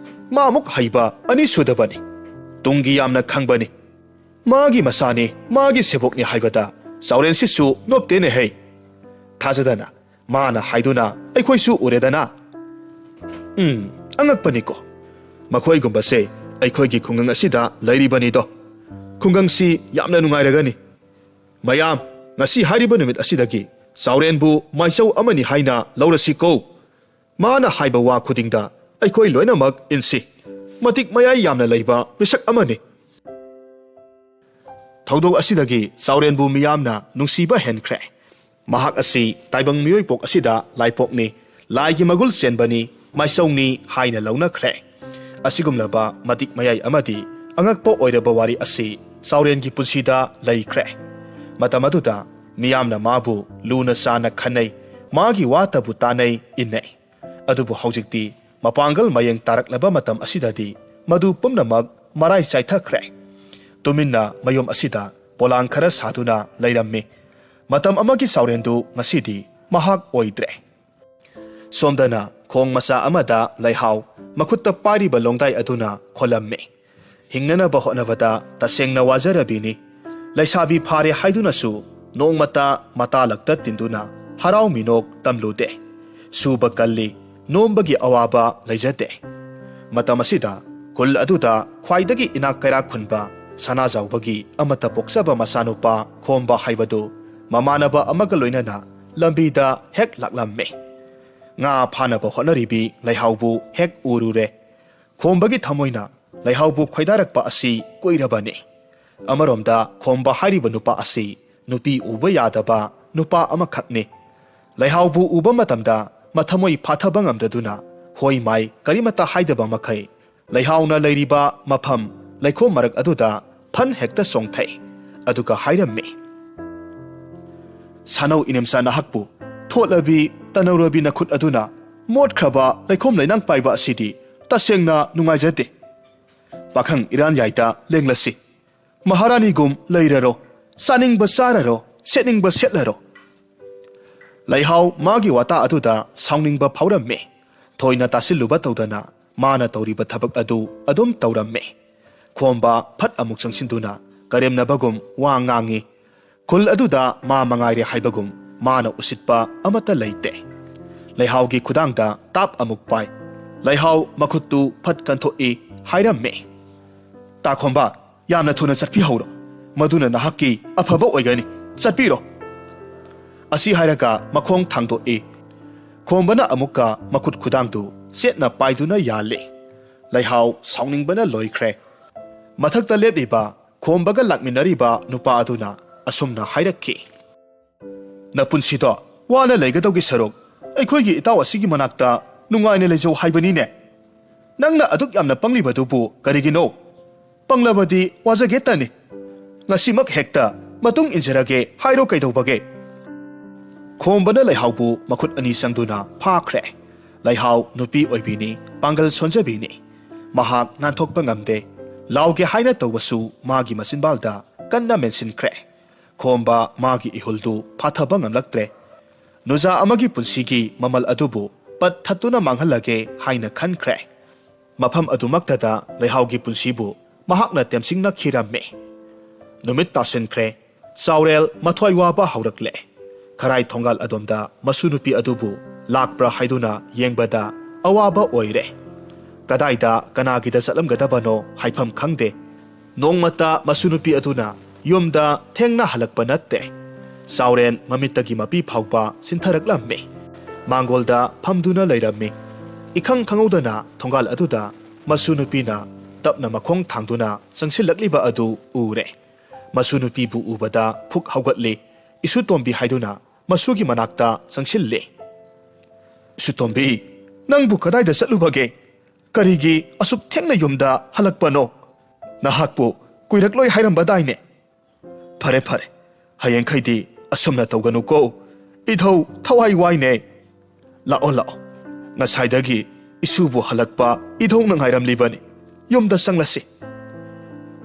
ꯃꯥꯃꯨꯛ ꯍꯩꯕ ꯑꯅꯤ ꯁꯨꯗꯕꯅꯤ꯫ ꯇꯨꯡꯒꯤ ꯌꯥꯝꯅ ꯈꯪꯕꯅꯤ꯫ ꯃꯥꯒꯤ ꯃꯆꯥꯅꯤ, ꯃꯥꯒꯤ ꯁꯦꯕꯣꯛꯅꯤ ꯍꯥꯏꯕꯗ ꯆꯥꯎꯔꯦꯟꯁꯤꯁꯨ ꯅꯣꯞꯇꯦꯅꯦꯍꯦ꯫ ꯊꯥꯖꯗꯅ ꯃꯥꯅ ꯍꯥꯏꯗꯨꯅ ꯑꯩꯈꯣꯏꯁꯨ ꯎꯔꯦꯗꯅ꯫ ꯎꯝ, ꯑꯉꯛꯄꯅꯤꯀꯣ꯫ ꯃꯈꯣꯏꯒꯨꯝꯕꯁꯦ ꯑꯩꯈꯣꯏꯒꯤ ꯈꯨꯡꯒꯪ ꯑꯁꯤꯗ ꯂꯩꯔꯤꯕꯅꯤꯗꯣ꯫ ꯈꯨꯡꯒꯪꯁꯤ ꯌꯥꯝꯅ ꯅꯨꯡꯉꯥꯏꯔꯒꯅꯤ꯫ ꯃꯌꯥꯝ, ꯉꯁꯤ ꯍꯥꯏꯔꯤꯕ ꯅꯨꯃꯤꯠ ꯑꯁꯤꯗꯒꯤ ꯆꯥꯎꯔꯦꯟꯕꯨ ꯃꯥꯏꯆꯧ ꯑꯃꯅꯤ ꯍꯥꯏꯅ ꯂꯧꯔꯁꯤꯀꯣ꯫ ꯃꯥꯅ ꯍꯥꯏꯕ ꯋꯥ ꯈꯨꯗꯤꯡꯗ ꯑꯩꯈꯣꯏ ꯂꯣꯏꯅꯃꯛ ꯏꯟꯁꯤ꯫ ꯃꯇꯤꯛ ꯃꯌꯥꯏ ꯌꯥꯝꯅ ꯂꯩꯕ ꯃꯤꯁꯛ ꯑꯃꯅꯤ꯫" ꯊꯧꯗꯣꯛ ꯑꯁꯤꯗꯒꯤ ꯆꯥꯎꯔꯦꯟꯕꯨ ꯃꯤꯌꯥꯝꯅ ꯅꯨꯡꯁꯤꯕ ꯍꯦꯟꯈ꯭ꯔꯦ꯫ ꯃꯍꯥꯛ ꯑꯁꯤ ꯇꯥꯏꯕꯪ ꯃꯤꯑꯣꯏꯄꯣꯛ ꯑꯁꯤꯗ ꯂꯥꯏꯄꯣꯛꯅꯤ, ꯂꯥꯏꯒꯤ ꯃꯒꯨꯜ ꯆꯦꯟꯕꯅꯤ, ꯃꯥꯏꯆꯧꯅꯤ ꯍꯥꯏꯅ ꯂꯧꯅꯈ꯭ꯔꯦ꯫ ꯑꯁꯤꯒꯨꯝꯂꯕ ꯃꯇꯤꯛ ꯃꯌꯥꯏ ꯑꯃꯗꯤ ꯑꯉꯛꯄ ꯑꯣꯏꯔꯕ ꯋꯥꯔꯤ ꯑꯁꯤ ꯆꯥꯎꯔꯦꯟꯒꯤ ꯄꯨꯟꯁꯤꯗ ꯂꯩꯈ꯭ꯔꯦ꯫ ꯃꯇꯝ ꯑꯗꯨꯗ ꯃꯤꯌꯥꯝꯅ ꯃꯥꯕꯨ ꯂꯨꯅ ꯆꯥꯅ ꯈꯟꯅꯩ, ꯃꯥꯒꯤ ꯋꯥꯇꯕꯨ ꯇꯥꯅꯩ, ꯏꯟꯅꯩ꯫ ꯑꯗꯨꯕꯨ ꯍꯧꯖꯤꯛꯇꯤ ꯃꯄꯥꯡꯒꯜ ꯃꯌꯦꯡ ꯇꯥꯔꯛꯂꯕ ꯃꯇꯝ ꯑꯁꯤꯗꯗꯤ ꯃꯗꯨ ꯄꯨꯝꯅꯃꯛ ꯃꯔꯥꯏ ꯆꯥꯏꯊꯈ꯭ꯔꯦ꯫ ꯇꯨꯃꯤꯟꯅ ꯃꯌꯨꯝ ꯑꯁꯤꯗ ꯄꯣꯂꯥꯡ ꯈꯔ ꯁꯥꯗꯨꯅ ꯂꯩꯔꯝꯃꯤ꯫ ꯃꯇꯝ ꯑꯃꯒꯤ ꯆꯥꯎꯔꯦꯟꯗꯨ ꯉꯁꯤꯗꯤ ꯃꯍꯥꯛ ꯑꯣꯏꯗ꯭ꯔꯦ꯫ ꯁꯣꯝꯗꯅ ꯈꯣꯡ ꯃꯆꯥ ꯑꯃꯗ ꯂꯩꯍꯥꯎ, ꯃꯈꯨꯠꯇ ꯄꯥꯏꯔꯤꯕ ꯂꯣꯡꯗꯥꯏ ꯑꯗꯨꯅ ꯈꯣꯜꯂꯝꯃꯤ꯫ ꯍꯤꯡꯅꯅꯕ ꯍꯣꯠꯅꯕꯗ ꯇꯁꯦꯡꯅ ꯋꯥꯖꯔꯕꯤꯅꯤ꯫ ꯂꯩꯁꯥꯕꯤ ꯐꯥꯔꯦ ꯍꯥꯏꯗꯨꯅꯁꯨ ꯅꯣꯡꯃꯇ ꯃꯇꯥꯂꯛꯇ ꯇꯤꯟꯗꯨꯅ ꯍꯔꯥꯎ ꯃꯤꯅꯣꯛ ꯇꯝꯂꯨꯗꯦ꯫ ꯁꯨꯕ ꯀꯜꯂꯤ, ꯅꯣꯝꯕꯒꯤ ꯑꯋꯥꯕ ꯂꯩꯖꯗꯦ꯫ ꯃꯇꯝ ꯑꯁꯤꯗ ꯈꯨꯜ ꯑꯗꯨꯗ ꯈ꯭ꯋꯥꯏꯗꯒꯤ ꯏꯅꯥꯛ ꯀꯩꯔꯥꯛ ꯈꯨꯟꯕ ꯁꯅꯥꯖꯥꯎꯕꯒꯤ ꯑꯃꯠꯇ ꯄꯣꯛꯆꯕ ꯃꯆꯥꯅꯨꯄꯥ ꯈꯣꯝꯕ ꯍꯥꯏꯕꯗꯨ ꯃꯃꯥꯟꯅꯕ ꯑꯃꯒ ꯂꯣꯏꯅꯅ ꯂꯝꯕꯤꯗ ꯍꯦꯛ ꯂꯥꯛꯂꯝꯃꯤ꯫ ꯉꯥ ꯐꯥꯅꯕ ꯍꯣꯠꯅꯔꯤꯕꯤ ꯂꯩꯍꯥꯎꯕꯨ ꯍꯦꯛ ꯎꯔꯨꯔꯦ꯫ ꯈꯣꯝꯕꯒꯤ ꯊꯃꯣꯏꯅ ꯂꯩꯍꯥꯎꯕꯨ ꯈꯣꯏꯗꯥꯔꯛꯄ ꯑꯁꯤ ꯀꯨꯏꯔꯕꯅꯤ꯫ ꯑꯃꯔꯣꯝꯗ ꯈꯣꯝꯕ ꯍꯥꯏꯔꯤꯕ ꯅꯨꯄꯥ ꯑꯁꯤ ꯅꯨꯄꯤ ꯎꯕ ꯌꯥꯗꯕ ꯅꯨꯄꯥ ꯑꯃꯈꯛꯅꯤ꯫ ꯂꯩꯍꯥꯎꯕꯨ ꯎꯕ ꯃꯇꯝꯗ ꯃꯊꯃꯣꯏ ꯐꯥꯊꯕ ꯉꯝꯗꯗꯨꯅ ꯍꯣꯏ ꯃꯥꯏ ꯀꯔꯤꯃꯠꯇ ꯍꯥꯏꯗꯕ ꯃꯈꯩ ꯂꯩꯍꯥꯎꯅ ꯂꯩꯔꯤꯕ ꯃꯐꯝ ꯂꯩꯈꯣꯝ ꯃꯔꯛ ꯑꯗꯨꯗ ꯐꯟ ꯍꯦꯛꯇ ꯆꯣꯡꯊꯩ꯫ ꯑꯗꯨꯒ ꯍꯥꯏꯔꯝꯃꯤ, "ꯁꯥꯅꯧ ꯏꯅꯦꯝꯆꯥ ꯅꯍꯥꯛꯄꯨ, ꯊꯣꯠꯂꯕꯤ ꯇꯅꯧꯔꯕꯤ ꯅꯈꯨꯠ ꯑꯗꯨꯅ ꯃꯣꯠꯈ꯭ꯔꯕ ꯂꯩꯈꯣꯝ ꯂꯩꯅꯥꯡ ꯄꯥꯏꯕ ꯑꯁꯤꯗꯤ ꯇꯁꯦꯡꯅ ꯅꯨꯡꯉꯥꯏꯖꯗꯦ꯫ ꯄꯥꯈꯪ ꯏꯔꯥꯟꯌꯥꯏꯗ ꯂꯦꯡꯂꯁꯤ꯫ ꯃꯍꯥꯔꯥꯅꯤꯒꯨꯝ ꯂꯩꯔꯔꯣ, ꯆꯥꯅꯤꯡꯕ ꯆꯥꯔꯔꯣ, ꯁꯦꯠꯅꯤꯡꯕ ꯁꯦꯠꯂꯔꯣ꯫" ꯂꯩꯍꯥꯎ ꯃꯥꯒꯤ ꯋꯥꯇꯥ ꯑꯗꯨꯗ ꯁꯥꯎꯅꯤꯡꯕ ꯐꯥꯎꯔꯝꯃꯤ꯫ ꯊꯣꯏꯅ ꯇꯥꯁꯤꯜꯂꯨꯕ ꯇꯧꯗꯅ ꯃꯥꯅ ꯇꯧꯔꯤꯕ ꯊꯕꯛ ꯑꯗꯨ ꯑꯗꯨꯝ ꯇꯧꯔꯝꯃꯤ꯫ ꯈꯣꯝꯕ ꯐꯠ ꯑꯃꯨꯛ ꯆꯪꯁꯤꯟꯗꯨꯅ ꯀꯔꯦꯝꯅꯕꯒꯨꯝ ꯋꯥ ꯉꯥꯡꯉꯤ꯫ ꯈꯨꯜ ꯑꯗꯨꯗ ꯃꯥ ꯃꯉꯥꯏꯔꯦ ꯍꯥꯏꯕꯒꯨꯝ ꯃꯥꯅ ꯎꯁꯤꯠꯄ ꯑꯃꯠꯇ ꯂꯩꯇꯦ꯫ ꯂꯩꯍꯥꯎꯒꯤ ꯈꯨꯗꯥꯡꯗ ꯇꯥꯞ ꯑꯃꯨꯛ ꯄꯥꯏ꯫ ꯂꯩꯍꯥꯎ ꯃꯈꯨꯠꯇꯨ ꯐꯠ ꯀꯟꯊꯣꯛꯏ꯫ ꯍꯥꯏꯔꯝꯃꯤ, "ꯇꯥꯈꯣꯝꯕ, ꯌꯥꯝꯅ ꯊꯨꯅ ꯆꯠꯄꯤꯍꯧꯔꯣ꯫ ꯃꯗꯨꯅ ꯅꯍꯥꯛꯀꯤ ꯑꯐꯕ ꯑꯣꯏꯒꯅꯤ꯫ ꯆꯠꯄꯤꯔꯣ꯫" ꯑꯁꯤ ꯍꯥꯏꯔꯒ ꯃꯈꯣꯡ ꯊꯥꯡꯗꯣꯛꯏ꯫ ꯈꯣꯝꯕꯅ ꯑꯃꯨꯛꯀ ꯃꯈꯨꯠ ꯈꯨꯗꯥꯡꯗꯨ ꯆꯦꯠꯅ ꯄꯥꯏꯗꯨꯅ ꯌꯥꯜꯂꯤ꯫ ꯂꯩꯍꯥꯎ ꯁꯥꯎꯅꯤꯡꯕꯅ ꯂꯣꯏꯈ꯭ꯔꯦ꯫ ꯃꯊꯛꯇ ꯂꯦꯞꯂꯤꯕ ꯈꯣꯝꯕꯒ ꯂꯥꯛꯃꯤꯟꯅꯔꯤꯕ ꯅꯨꯄꯥ ꯑꯗꯨꯅ ꯑꯁꯨꯝꯅ ꯍꯥꯏꯔꯛꯈꯤ, "ꯅꯄꯨꯟꯁꯤꯗꯣ ꯋꯥꯅ ꯂꯩꯒꯗꯧꯒꯤ ꯁꯔꯨꯛ ꯑꯩꯈꯣꯏꯒꯤ ꯏꯇꯥꯎ ꯑꯁꯤꯒꯤ ꯃꯅꯥꯛꯇ ꯅꯨꯡꯉꯥꯏꯅ ꯂꯩꯖꯧ ꯍꯥꯏꯕꯅꯤꯅꯦ꯫ ꯅꯪꯅ ꯑꯗꯨꯛ ꯌꯥꯝꯅ ꯄꯪꯂꯤꯕꯗꯨꯕꯨ ꯀꯔꯤꯒꯤꯅꯣ? ꯄꯪꯂꯕꯗꯤ ꯋꯥꯖꯒꯦ ꯇꯅꯤ꯫ ꯉꯁꯤꯃꯛ ꯍꯦꯛꯇ ꯃꯇꯨꯡ ꯏꯟꯖꯔꯒꯦ ꯍꯥꯏꯔꯣ ꯀꯩꯗꯧꯕꯒꯦ?" ꯈꯣꯝꯕꯅ ꯂꯩꯍꯥꯎꯕꯨ ꯃꯈꯨꯠ ꯑꯅꯤ ꯆꯪꯗꯨꯅ ꯐꯥꯈ꯭ꯔꯦ꯫ ꯂꯩꯍꯥꯎ ꯅꯨꯄꯤ ꯑꯣꯏꯕꯤꯅꯤ, ꯄꯥꯡꯒꯜ ꯁꯣꯟꯖꯕꯤꯅꯤ꯫ ꯃꯍꯥꯛ ꯅꯥꯟꯊꯣꯛꯄ ꯉꯝꯗꯦ꯫ ꯂꯥꯎꯒꯦ ꯍꯥꯏꯅ ꯇꯧꯕꯁꯨ ꯃꯥꯒꯤ ꯃꯆꯤꯟꯕꯥꯜꯗ ꯀꯟꯅ ꯃꯦꯟꯁꯤꯟꯈ꯭ꯔꯦ꯫ ꯈꯣꯝꯕ ꯃꯥꯒꯤ ꯏꯍꯨꯜꯗꯨ ꯐꯥꯊꯕ ꯉꯝꯂꯛꯇ꯭ꯔꯦ꯫ ꯅꯨꯖꯥ ꯑꯃꯒꯤ ꯄꯨꯟꯁꯤꯒꯤ ꯃꯃꯜ ꯑꯗꯨꯕꯨ ꯄꯠ ꯊꯠꯇꯨꯅ ꯃꯥꯡꯍꯜꯂꯒꯦ ꯍꯥꯏꯅ ꯈꯟꯈ꯭ꯔꯦ꯫ ꯃꯐꯝ ꯑꯗꯨꯃꯛꯇꯗ ꯂꯩꯍꯥꯎꯒꯤ ꯄꯨꯟꯁꯤꯕꯨ ꯃꯍꯥꯛꯅ ꯇꯦꯝꯁꯤꯡꯅꯈꯤꯔꯝꯃꯤ꯫ ꯅꯨꯃꯤꯠ ꯇꯥꯁꯤꯟꯈ꯭ꯔꯦ꯫ ꯆꯥꯎꯔꯦꯜ ꯃꯊ꯭ꯋꯥꯏ ꯋꯥꯕ ꯍꯧꯔꯛꯂꯦ꯫ ꯈꯔꯥꯏ ꯊꯣꯡꯒꯥꯜ ꯑꯗꯣꯝꯗ ꯃꯁꯨ ꯅꯨꯄꯤ ꯑꯗꯨꯕꯨ ꯂꯥꯛꯄ꯭ꯔꯥ ꯍꯥꯏꯗꯨꯅ ꯌꯦꯡꯕꯗ ꯑꯋꯥꯕ ꯑꯣꯏꯔꯦ꯫ ꯀꯗꯥꯏꯗ ꯀꯅꯥꯒꯤꯗ ꯆꯠꯂꯝꯒꯗꯕꯅꯣ ꯍꯥꯏꯐꯝ ꯈꯪꯗꯦ꯫ ꯅꯣꯡꯃꯇ ꯃꯁꯨ ꯅꯨꯄꯤ ꯑꯗꯨꯅ ꯌꯨꯝꯗ ꯊꯦꯡꯅ ꯍꯜꯂꯛꯄ ꯅꯠꯇꯦ꯫ ꯆꯥꯎꯔꯦꯟ ꯃꯃꯤꯠꯇꯒꯤ ꯃꯄꯤ ꯐꯥꯎꯕ ꯆꯤꯟꯊꯔꯛꯂꯝꯃꯤ꯫ ꯃꯥꯡꯒꯣꯜꯗ ꯐꯝꯗꯨꯅ ꯂꯩꯔꯝꯃꯤ꯫ ꯏꯈꯪ ꯈꯪꯍꯧꯗꯅ ꯊꯣꯡꯒꯥꯜ ꯑꯗꯨꯗ ꯃꯁꯨ ꯅꯨꯄꯤꯅ ꯇꯞꯅ ꯃꯈꯣꯡ ꯊꯥꯡꯗꯨꯅ ꯆꯪꯁꯤꯜꯂꯛꯂꯤꯕ ꯑꯗꯨ ꯎꯔꯦ꯫ ꯃꯁꯨ ꯅꯨꯄꯤꯕꯨ ꯎꯕꯗ ꯐꯨꯛ ꯍꯧꯒꯠꯂꯤ꯫ "ꯏꯁꯨ ꯇꯣꯝꯕꯤ" ꯍꯥꯏꯗꯨꯅ ꯃꯁꯨꯒꯤ ꯃꯅꯥꯛꯇ ꯆꯪꯁꯤꯜꯂꯤ꯫ "ꯏꯁꯨ ꯇꯣꯝꯕꯤ, ꯅꯪꯕꯨ ꯀꯗꯥꯏꯗ ꯆꯠꯂꯨꯕꯒꯦ? ꯀꯔꯤꯒꯤ ꯑꯁꯨꯛ ꯊꯦꯡꯅ ꯌꯨꯝꯗ ꯍꯜꯂꯛꯄꯅꯣ? ꯅꯍꯥꯛꯄꯨ ꯀꯨꯏꯔꯛꯂꯣꯏ ꯍꯥꯏꯔꯝꯕꯗꯥꯏꯅꯦ?" "ꯐꯔꯦ, ꯐꯔꯦ, ꯍꯌꯦꯡꯈꯩꯗꯤ ꯑꯁꯨꯝꯅ ꯇꯧꯒꯅꯨꯀꯣ꯫ ꯏꯙꯧ ꯊꯋꯥꯏ ꯋꯥꯏꯅꯦ꯫ ꯂꯥꯛꯑꯣ, ꯂꯥꯛꯑꯣ꯫ ꯉꯁꯥꯏꯗꯒꯤ ꯏꯁꯨꯕꯨ ꯍꯜꯂꯛꯄ ꯏꯙꯧꯅ ꯉꯥꯏꯔꯝꯂꯤꯕꯅꯤ꯫ ꯌꯨꯝꯗ ꯆꯪꯂꯁꯤ꯫"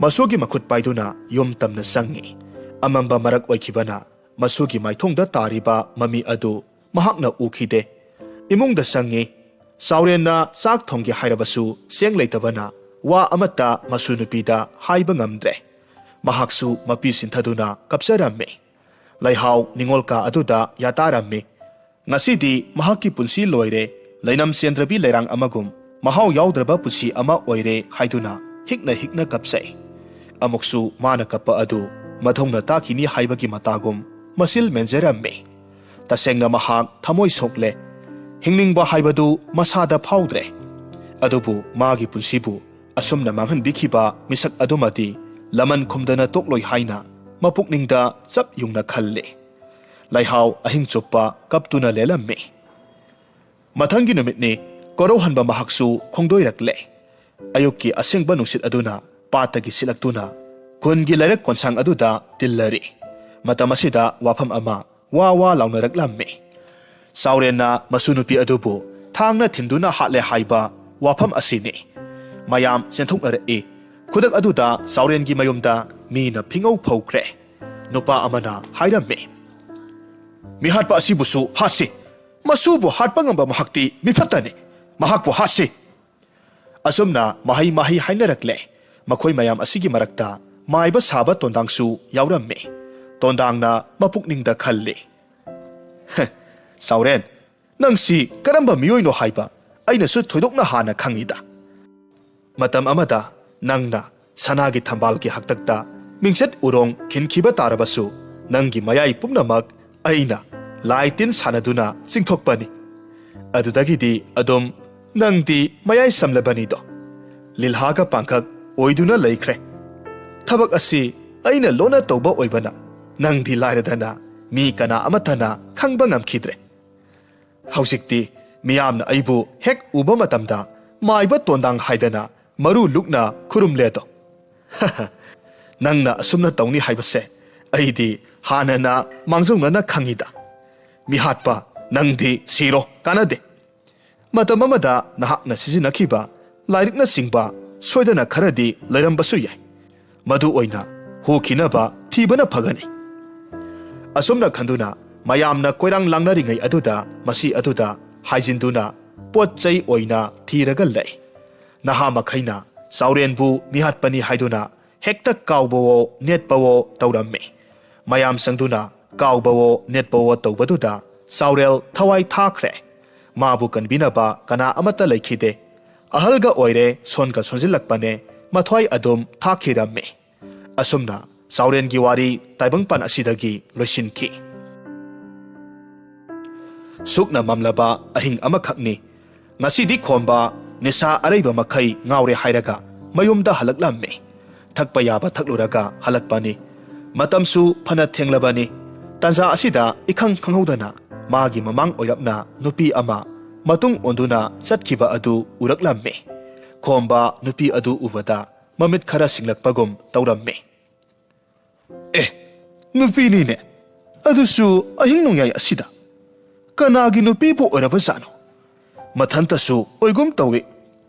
ꯃꯁꯨꯒꯤ ꯃꯈꯨꯠ ꯄꯥꯏꯗꯨꯅ ꯌꯨꯝ ꯇꯝꯅ ꯆꯪꯉꯤ꯫ ꯑꯃꯝꯕ ꯃꯔꯛ ꯑꯣꯏꯈꯤꯕꯅ ꯃꯁꯨꯒꯤ ꯃꯥꯏꯊꯣꯡꯗ ꯇꯥꯔꯤꯕ ꯃꯃꯤ ꯑꯗꯨ ꯃꯍꯥꯛꯅ ꯎꯈꯤꯗꯦ꯫ ꯏꯃꯨꯡꯗ ꯆꯪꯉꯤ꯫ ꯆꯥꯎꯔꯦꯟꯅ ꯆꯥꯛ ꯊꯣꯡꯒꯦ ꯍꯥꯏꯔꯕꯁꯨ ꯆꯦꯡ ꯂꯩꯇꯕꯅ ꯋꯥ ꯑꯃꯠꯇ ꯃꯁꯨ ꯅꯨꯄꯤꯗ ꯍꯥꯏꯕ ꯉꯝꯗ꯭ꯔꯦ꯫ ꯃꯍꯥꯛꯁꯨ ꯃꯄꯤ ꯁꯤꯟꯊꯗꯨꯅ ꯀꯞꯆꯔꯝꯃꯤ꯫ ꯂꯩꯍꯥꯎ ꯅꯤꯉꯣꯜ ꯀꯥ ꯑꯗꯨꯗ ꯌꯥꯇꯥꯔꯝꯃꯤ꯫ ꯉꯁꯤꯗꯤ ꯃꯍꯥꯛꯀꯤ ꯄꯨꯟꯁꯤ ꯂꯣꯏꯔꯦ, ꯂꯩꯅꯝ ꯆꯦꯟꯗ꯭ꯔꯕꯤ ꯂꯩꯔꯥꯡ ꯑꯃꯒꯨꯝ ꯃꯍꯥꯎ ꯌꯥꯎꯗ꯭ꯔꯕ ꯄꯨꯟꯁꯤ ꯑꯃ ꯑꯣꯏꯔꯦ ꯍꯥꯏꯗꯨꯅ ꯍꯤꯛꯅ ꯍꯤꯛꯅ ꯀꯞꯆꯩ꯫ ꯑꯃꯨꯛꯁꯨ ꯃꯥꯅ ꯀꯞꯄ ꯑꯗꯨ ꯃꯙꯧꯅ ꯇꯥꯈꯤꯅꯤ ꯍꯥꯏꯕꯒꯤ ꯃꯇꯥꯒꯨꯝ ꯃꯆꯤꯜ ꯃꯦꯟꯖꯔꯝꯃꯤ꯫ ꯇꯁꯦꯡꯅ ꯃꯍꯥꯛ ꯊꯃꯣꯏ ꯁꯣꯛꯂꯦ꯫ ꯍꯤꯡꯅꯤꯡꯕ ꯍꯥꯏꯕꯗꯨ ꯃꯁꯥꯗ ꯐꯥꯎꯗ꯭ꯔꯦ꯫ ꯑꯗꯨꯕꯨ ꯃꯥꯒꯤ ꯄꯨꯟꯁꯤꯕꯨ ꯑꯁꯨꯝꯅ ꯃꯥꯡꯍꯟꯕꯤꯈꯤꯕ ꯃꯤꯁꯛ ꯑꯗꯨꯃꯗꯤ ꯂꯃꯟ ꯈꯨꯝꯗꯅ ꯇꯣꯛꯂꯣꯏ ꯍꯥꯏꯅ ꯃꯄꯨꯛꯅꯤꯡꯗ ꯆꯞ ꯌꯨꯡꯅ ꯈꯜꯂꯤ꯫ ꯂꯩꯍꯥꯎ ꯑꯍꯤꯡ ꯆꯨꯞꯄ ꯀꯞꯇꯨꯅ ꯂꯦꯜꯂꯝꯃꯤ꯫ ꯃꯊꯪꯒꯤ ꯅꯨꯃꯤꯠꯅꯤ꯫ ꯀꯣꯔꯧꯍꯟꯕ ꯃꯍꯥꯛꯁꯨ ꯈꯣꯡꯗꯣꯏꯔꯛꯂꯦ꯫ ꯑꯌꯨꯛꯀꯤ ꯑꯁꯦꯡꯕ ꯅꯨꯡꯁꯤꯠ ꯑꯗꯨꯅ ꯄꯥꯠꯇꯒꯤ ꯁꯤꯠꯂꯛꯇꯨꯅ ꯈꯨꯟꯒꯤ ꯂꯩꯔꯛ ꯀꯣꯟꯁꯥꯡ ꯑꯗꯨꯗ ꯇꯤꯜꯂꯔꯤ꯫ ꯃꯇꯝ ꯑꯁꯤꯗ ꯋꯥꯐꯝ ꯑꯃ ꯋꯥ ꯋꯥ ꯂꯥꯎꯅꯔꯛꯂꯝꯃꯤ꯫ ꯆꯥꯎꯔꯦꯟꯅ ꯃꯁꯨ ꯅꯨꯄꯤ ꯑꯗꯨꯕꯨ ꯊꯥꯡꯅ ꯊꯤꯟꯗꯨꯅ ꯍꯥꯠꯂꯦ ꯍꯥꯏꯕ ꯋꯥꯐꯝ ꯑꯁꯤꯅꯤ꯫ ꯃꯌꯥꯝ ꯆꯦꯟꯊꯣꯛꯅꯔꯛꯏ꯫ ꯈꯨꯗꯛ ꯑꯗꯨꯗ ꯆꯥꯎꯔꯦꯟꯒꯤ ꯃꯌꯨꯝꯗ ꯃꯤꯅ ꯐꯤꯉꯧ ꯐꯧꯈ꯭ꯔꯦ꯫ ꯅꯨꯄꯥ ꯑꯃꯅ ꯍꯥꯏꯔꯝꯃꯤ, "ꯃꯤꯍꯥꯠꯄ ꯑꯁꯤꯕꯨꯁꯨ ꯍꯥꯠꯁꯤ꯫ ꯃꯁꯨꯕꯨ ꯍꯥꯠꯄ ꯉꯝꯕ ꯃꯍꯥꯛꯇꯤ ꯃꯤꯐꯠꯇꯅꯤ꯫ ꯃꯍꯥꯛꯄꯨ ꯍꯥꯠꯁꯤ꯫" ꯑꯁꯨꯝꯅ ꯃꯍꯩ ꯃꯍꯩ ꯍꯥꯏꯅꯔꯛꯂꯦ꯫ ꯃꯈꯣꯏ ꯃꯌꯥꯝ ꯑꯁꯤꯒꯤ ꯃꯔꯛꯇ ꯃꯥꯏꯕ ꯁꯥꯕ ꯇꯣꯟꯗꯥꯡꯁꯨ ꯌꯥꯎꯔꯝꯃꯤ꯫ ꯇꯣꯟꯗꯥꯡꯅ ꯃꯄꯨꯛꯅꯤꯡꯗ ꯈꯜꯂꯤ, "ꯍꯦ, ꯆꯥꯎꯔꯦꯟ, ꯅꯪꯁꯤ ꯀꯔꯝꯕ ꯃꯤꯑꯣꯏꯅꯣ ꯍꯥꯏꯕ ꯑꯩꯅꯁꯨ ꯊꯣꯏꯗꯣꯛꯅ ꯍꯥꯟꯅ ꯈꯪꯏꯗ꯫ ꯃꯇꯝ ꯑꯃꯗ ꯅꯪꯅ ꯁꯅꯥꯒꯤ ꯊꯝꯕꯥꯜꯒꯤ ꯍꯥꯛꯇꯛꯇ ꯃꯤꯡꯆꯠ ꯎꯔꯣꯡ ꯈꯤꯟꯈꯤꯕ ꯇꯥꯔꯕꯁꯨ, ꯅꯪꯒꯤ ꯃꯌꯥꯏ ꯄꯨꯝꯅꯃꯛ ꯑꯩꯅ ꯂꯥꯏ ꯇꯤꯟ ꯁꯥꯟꯅꯗꯨꯅ ꯆꯤꯡꯊꯣꯛꯄꯅꯤ꯫ ꯑꯗꯨꯗꯒꯤꯗꯤ ꯑꯗꯨꯝ ꯅꯪꯗꯤ ꯃꯌꯥꯏ ꯆꯝꯂꯕꯅꯤꯗꯣ꯫ ꯂꯤꯜꯍꯥꯒ ꯄꯥꯡꯈꯛ ꯑꯣꯏꯗꯨꯅ ꯂꯩꯈ꯭ꯔꯦ꯫ ꯊꯕꯛ ꯑꯁꯤ ꯑꯩꯅ ꯂꯣꯟꯅ ꯇꯧꯕ ꯑꯣꯏꯕꯅ ꯅꯪꯗꯤ ꯂꯥꯏꯔꯗꯅ ꯃꯤ ꯀꯅꯥ ꯑꯃꯠꯇꯅ ꯈꯪꯕ ꯉꯝꯈꯤꯗ꯭ꯔꯦ꯫ ꯍꯧꯖꯤꯛꯇꯤ ꯃꯤꯌꯥꯝꯅ ꯑꯩꯕꯨ ꯍꯦꯛ ꯎꯕ ꯃꯇꯝꯗ ꯃꯥꯏꯕ ꯇꯣꯟꯗꯥꯡ ꯍꯥꯏꯗꯅ ꯃꯔꯨ ꯂꯨꯛꯅ ꯈꯨꯔꯨꯝꯂꯦꯗꯣ꯫ ꯅꯪꯅ ꯑꯁꯨꯝꯅ ꯇꯧꯅꯤ ꯍꯥꯏꯕꯁꯦ ꯑꯩꯗꯤ ꯍꯥꯟꯅꯅ ꯃꯥꯡꯖꯧꯅꯅ ꯈꯪꯉꯤꯗ꯫ ꯃꯤꯍꯥꯠꯄ, ꯅꯪꯗꯤ ꯁꯤꯔꯣ, ꯀꯥꯟꯅꯗꯦ꯫ ꯃꯇꯝ ꯑꯃꯗ ꯅꯍꯥꯛꯅ ꯁꯤꯖꯤꯟꯅꯈꯤꯕ ꯂꯥꯏꯔꯤꯛꯅꯆꯤꯡꯕ ꯁꯣꯏꯗꯅ ꯈꯔꯗꯤ ꯂꯩꯔꯝꯕꯁꯨ ꯌꯥꯏ꯫ ꯃꯗꯨ ꯑꯣꯏꯅ ꯍꯨꯈꯤꯅꯕ ꯊꯤꯕꯅ ꯐꯒꯅꯤ꯫ ꯑꯁꯨꯝꯅ ꯈꯟꯗꯨꯅ ꯃꯌꯥꯝꯅ ꯀꯣꯏꯔꯥꯡ ꯂꯥꯡꯅꯔꯤꯉꯩ ꯑꯗꯨꯗ ꯃꯁꯤ ꯑꯗꯨꯗ ꯍꯥꯏꯖꯤꯟꯗꯨꯅ ꯄꯣꯠ ꯆꯩ ꯑꯣꯏꯅ ꯊꯤꯔꯒ ꯂꯩ꯫ ꯅꯍꯥ ꯃꯈꯩꯅ ꯆꯥꯎꯔꯦꯟꯕꯨ ꯃꯤꯍꯥꯠꯄꯅꯤ ꯍꯥꯏꯗꯨꯅ ꯍꯦꯛꯇ ꯀꯥꯎꯕꯋꯣ ꯅꯦꯠꯄꯋꯣ ꯇꯧꯔꯝꯃꯤ꯫ ꯃꯌꯥꯝ ꯆꯪꯗꯨꯅ ꯀꯥꯎꯕꯋꯣ ꯅꯦꯠꯄꯋꯣ ꯇꯧꯕꯗꯨꯗ ꯆꯥꯎꯔꯦꯜ ꯊꯋꯥꯏ ꯊꯥꯈ꯭ꯔꯦ꯫ ꯃꯥꯕꯨ ꯀꯟꯕꯤꯅꯕ ꯀꯅꯥ ꯑꯃꯠꯇ ꯂꯩꯈꯤꯗꯦ꯫ ꯑꯍꯜꯒ ꯑꯣꯏꯔꯦ, ꯁꯣꯟꯒ ꯁꯣꯟꯖꯤꯜꯂꯛꯄꯅꯦ, ꯃꯊ꯭ꯋꯥꯏ ꯑꯗꯨꯝ ꯊꯥꯈꯤꯔꯝꯃꯤ꯫ ꯑꯁꯨꯝꯅ ꯆꯥꯎꯔꯦꯟꯒꯤ ꯋꯥꯔꯤ ꯇꯥꯏꯕꯪꯄꯥꯟ ꯑꯁꯤꯗꯒꯤ ꯂꯣꯏꯁꯤꯟꯈꯤ꯫ ꯁꯨꯛꯅ ꯃꯝꯂꯕ ꯑꯍꯤꯡ ꯑꯃꯈꯛꯅꯤ꯫ ꯉꯁꯤꯗꯤ ꯈꯣꯝꯕ ꯅꯤꯁꯥ ꯑꯔꯩꯕ ꯃꯈꯩ ꯉꯥꯎꯔꯦ ꯍꯥꯏꯔꯒ ꯃꯌꯨꯝꯗ ꯍꯜꯂꯛꯂꯝꯃꯤ꯫ ꯊꯛꯄ ꯌꯥꯕ ꯊꯛꯂꯨꯔꯒ ꯍꯜꯂꯛꯄꯅꯤ꯫ ꯃꯇꯝꯁꯨ ꯐꯅ ꯊꯦꯡꯂꯕꯅꯤ꯫ ꯇꯟꯖꯥ ꯑꯁꯤꯗ ꯏꯈꯪ ꯈꯪꯍꯧꯗꯅ ꯃꯥꯒꯤ ꯃꯃꯥꯡ ꯑꯣꯏꯔꯞꯅ ꯅꯨꯄꯤ ꯑꯃ ꯃꯇꯨꯡ ꯑꯣꯟꯗꯨꯅ ꯆꯠꯈꯤꯕ ꯑꯗꯨ ꯎꯔꯛꯂꯝꯃꯤ꯫ ꯈꯣꯝꯕ ꯅꯨꯄꯤ ꯑꯗꯨ ꯎꯕꯗ ꯃꯃꯤꯠ ꯈꯔ ꯁꯤꯡꯂꯛꯄꯒꯨꯝ ꯇꯧꯔꯝꯃꯤ꯫ ꯑꯦ, ꯅꯨꯄꯤꯅꯤꯅꯦ, ꯑꯗꯨꯁꯨ ꯑꯍꯤꯡ ꯅꯣꯡꯌꯥꯏ ꯑꯁꯤꯗ꯫ ꯀꯅꯥꯒꯤ ꯅꯨꯄꯤꯕꯨ ꯑꯣꯏꯔꯕꯖꯥꯠꯅꯣ? ꯃꯊꯟꯇꯁꯨ ꯑꯣꯏꯒꯨꯝ ꯇꯧꯏ꯫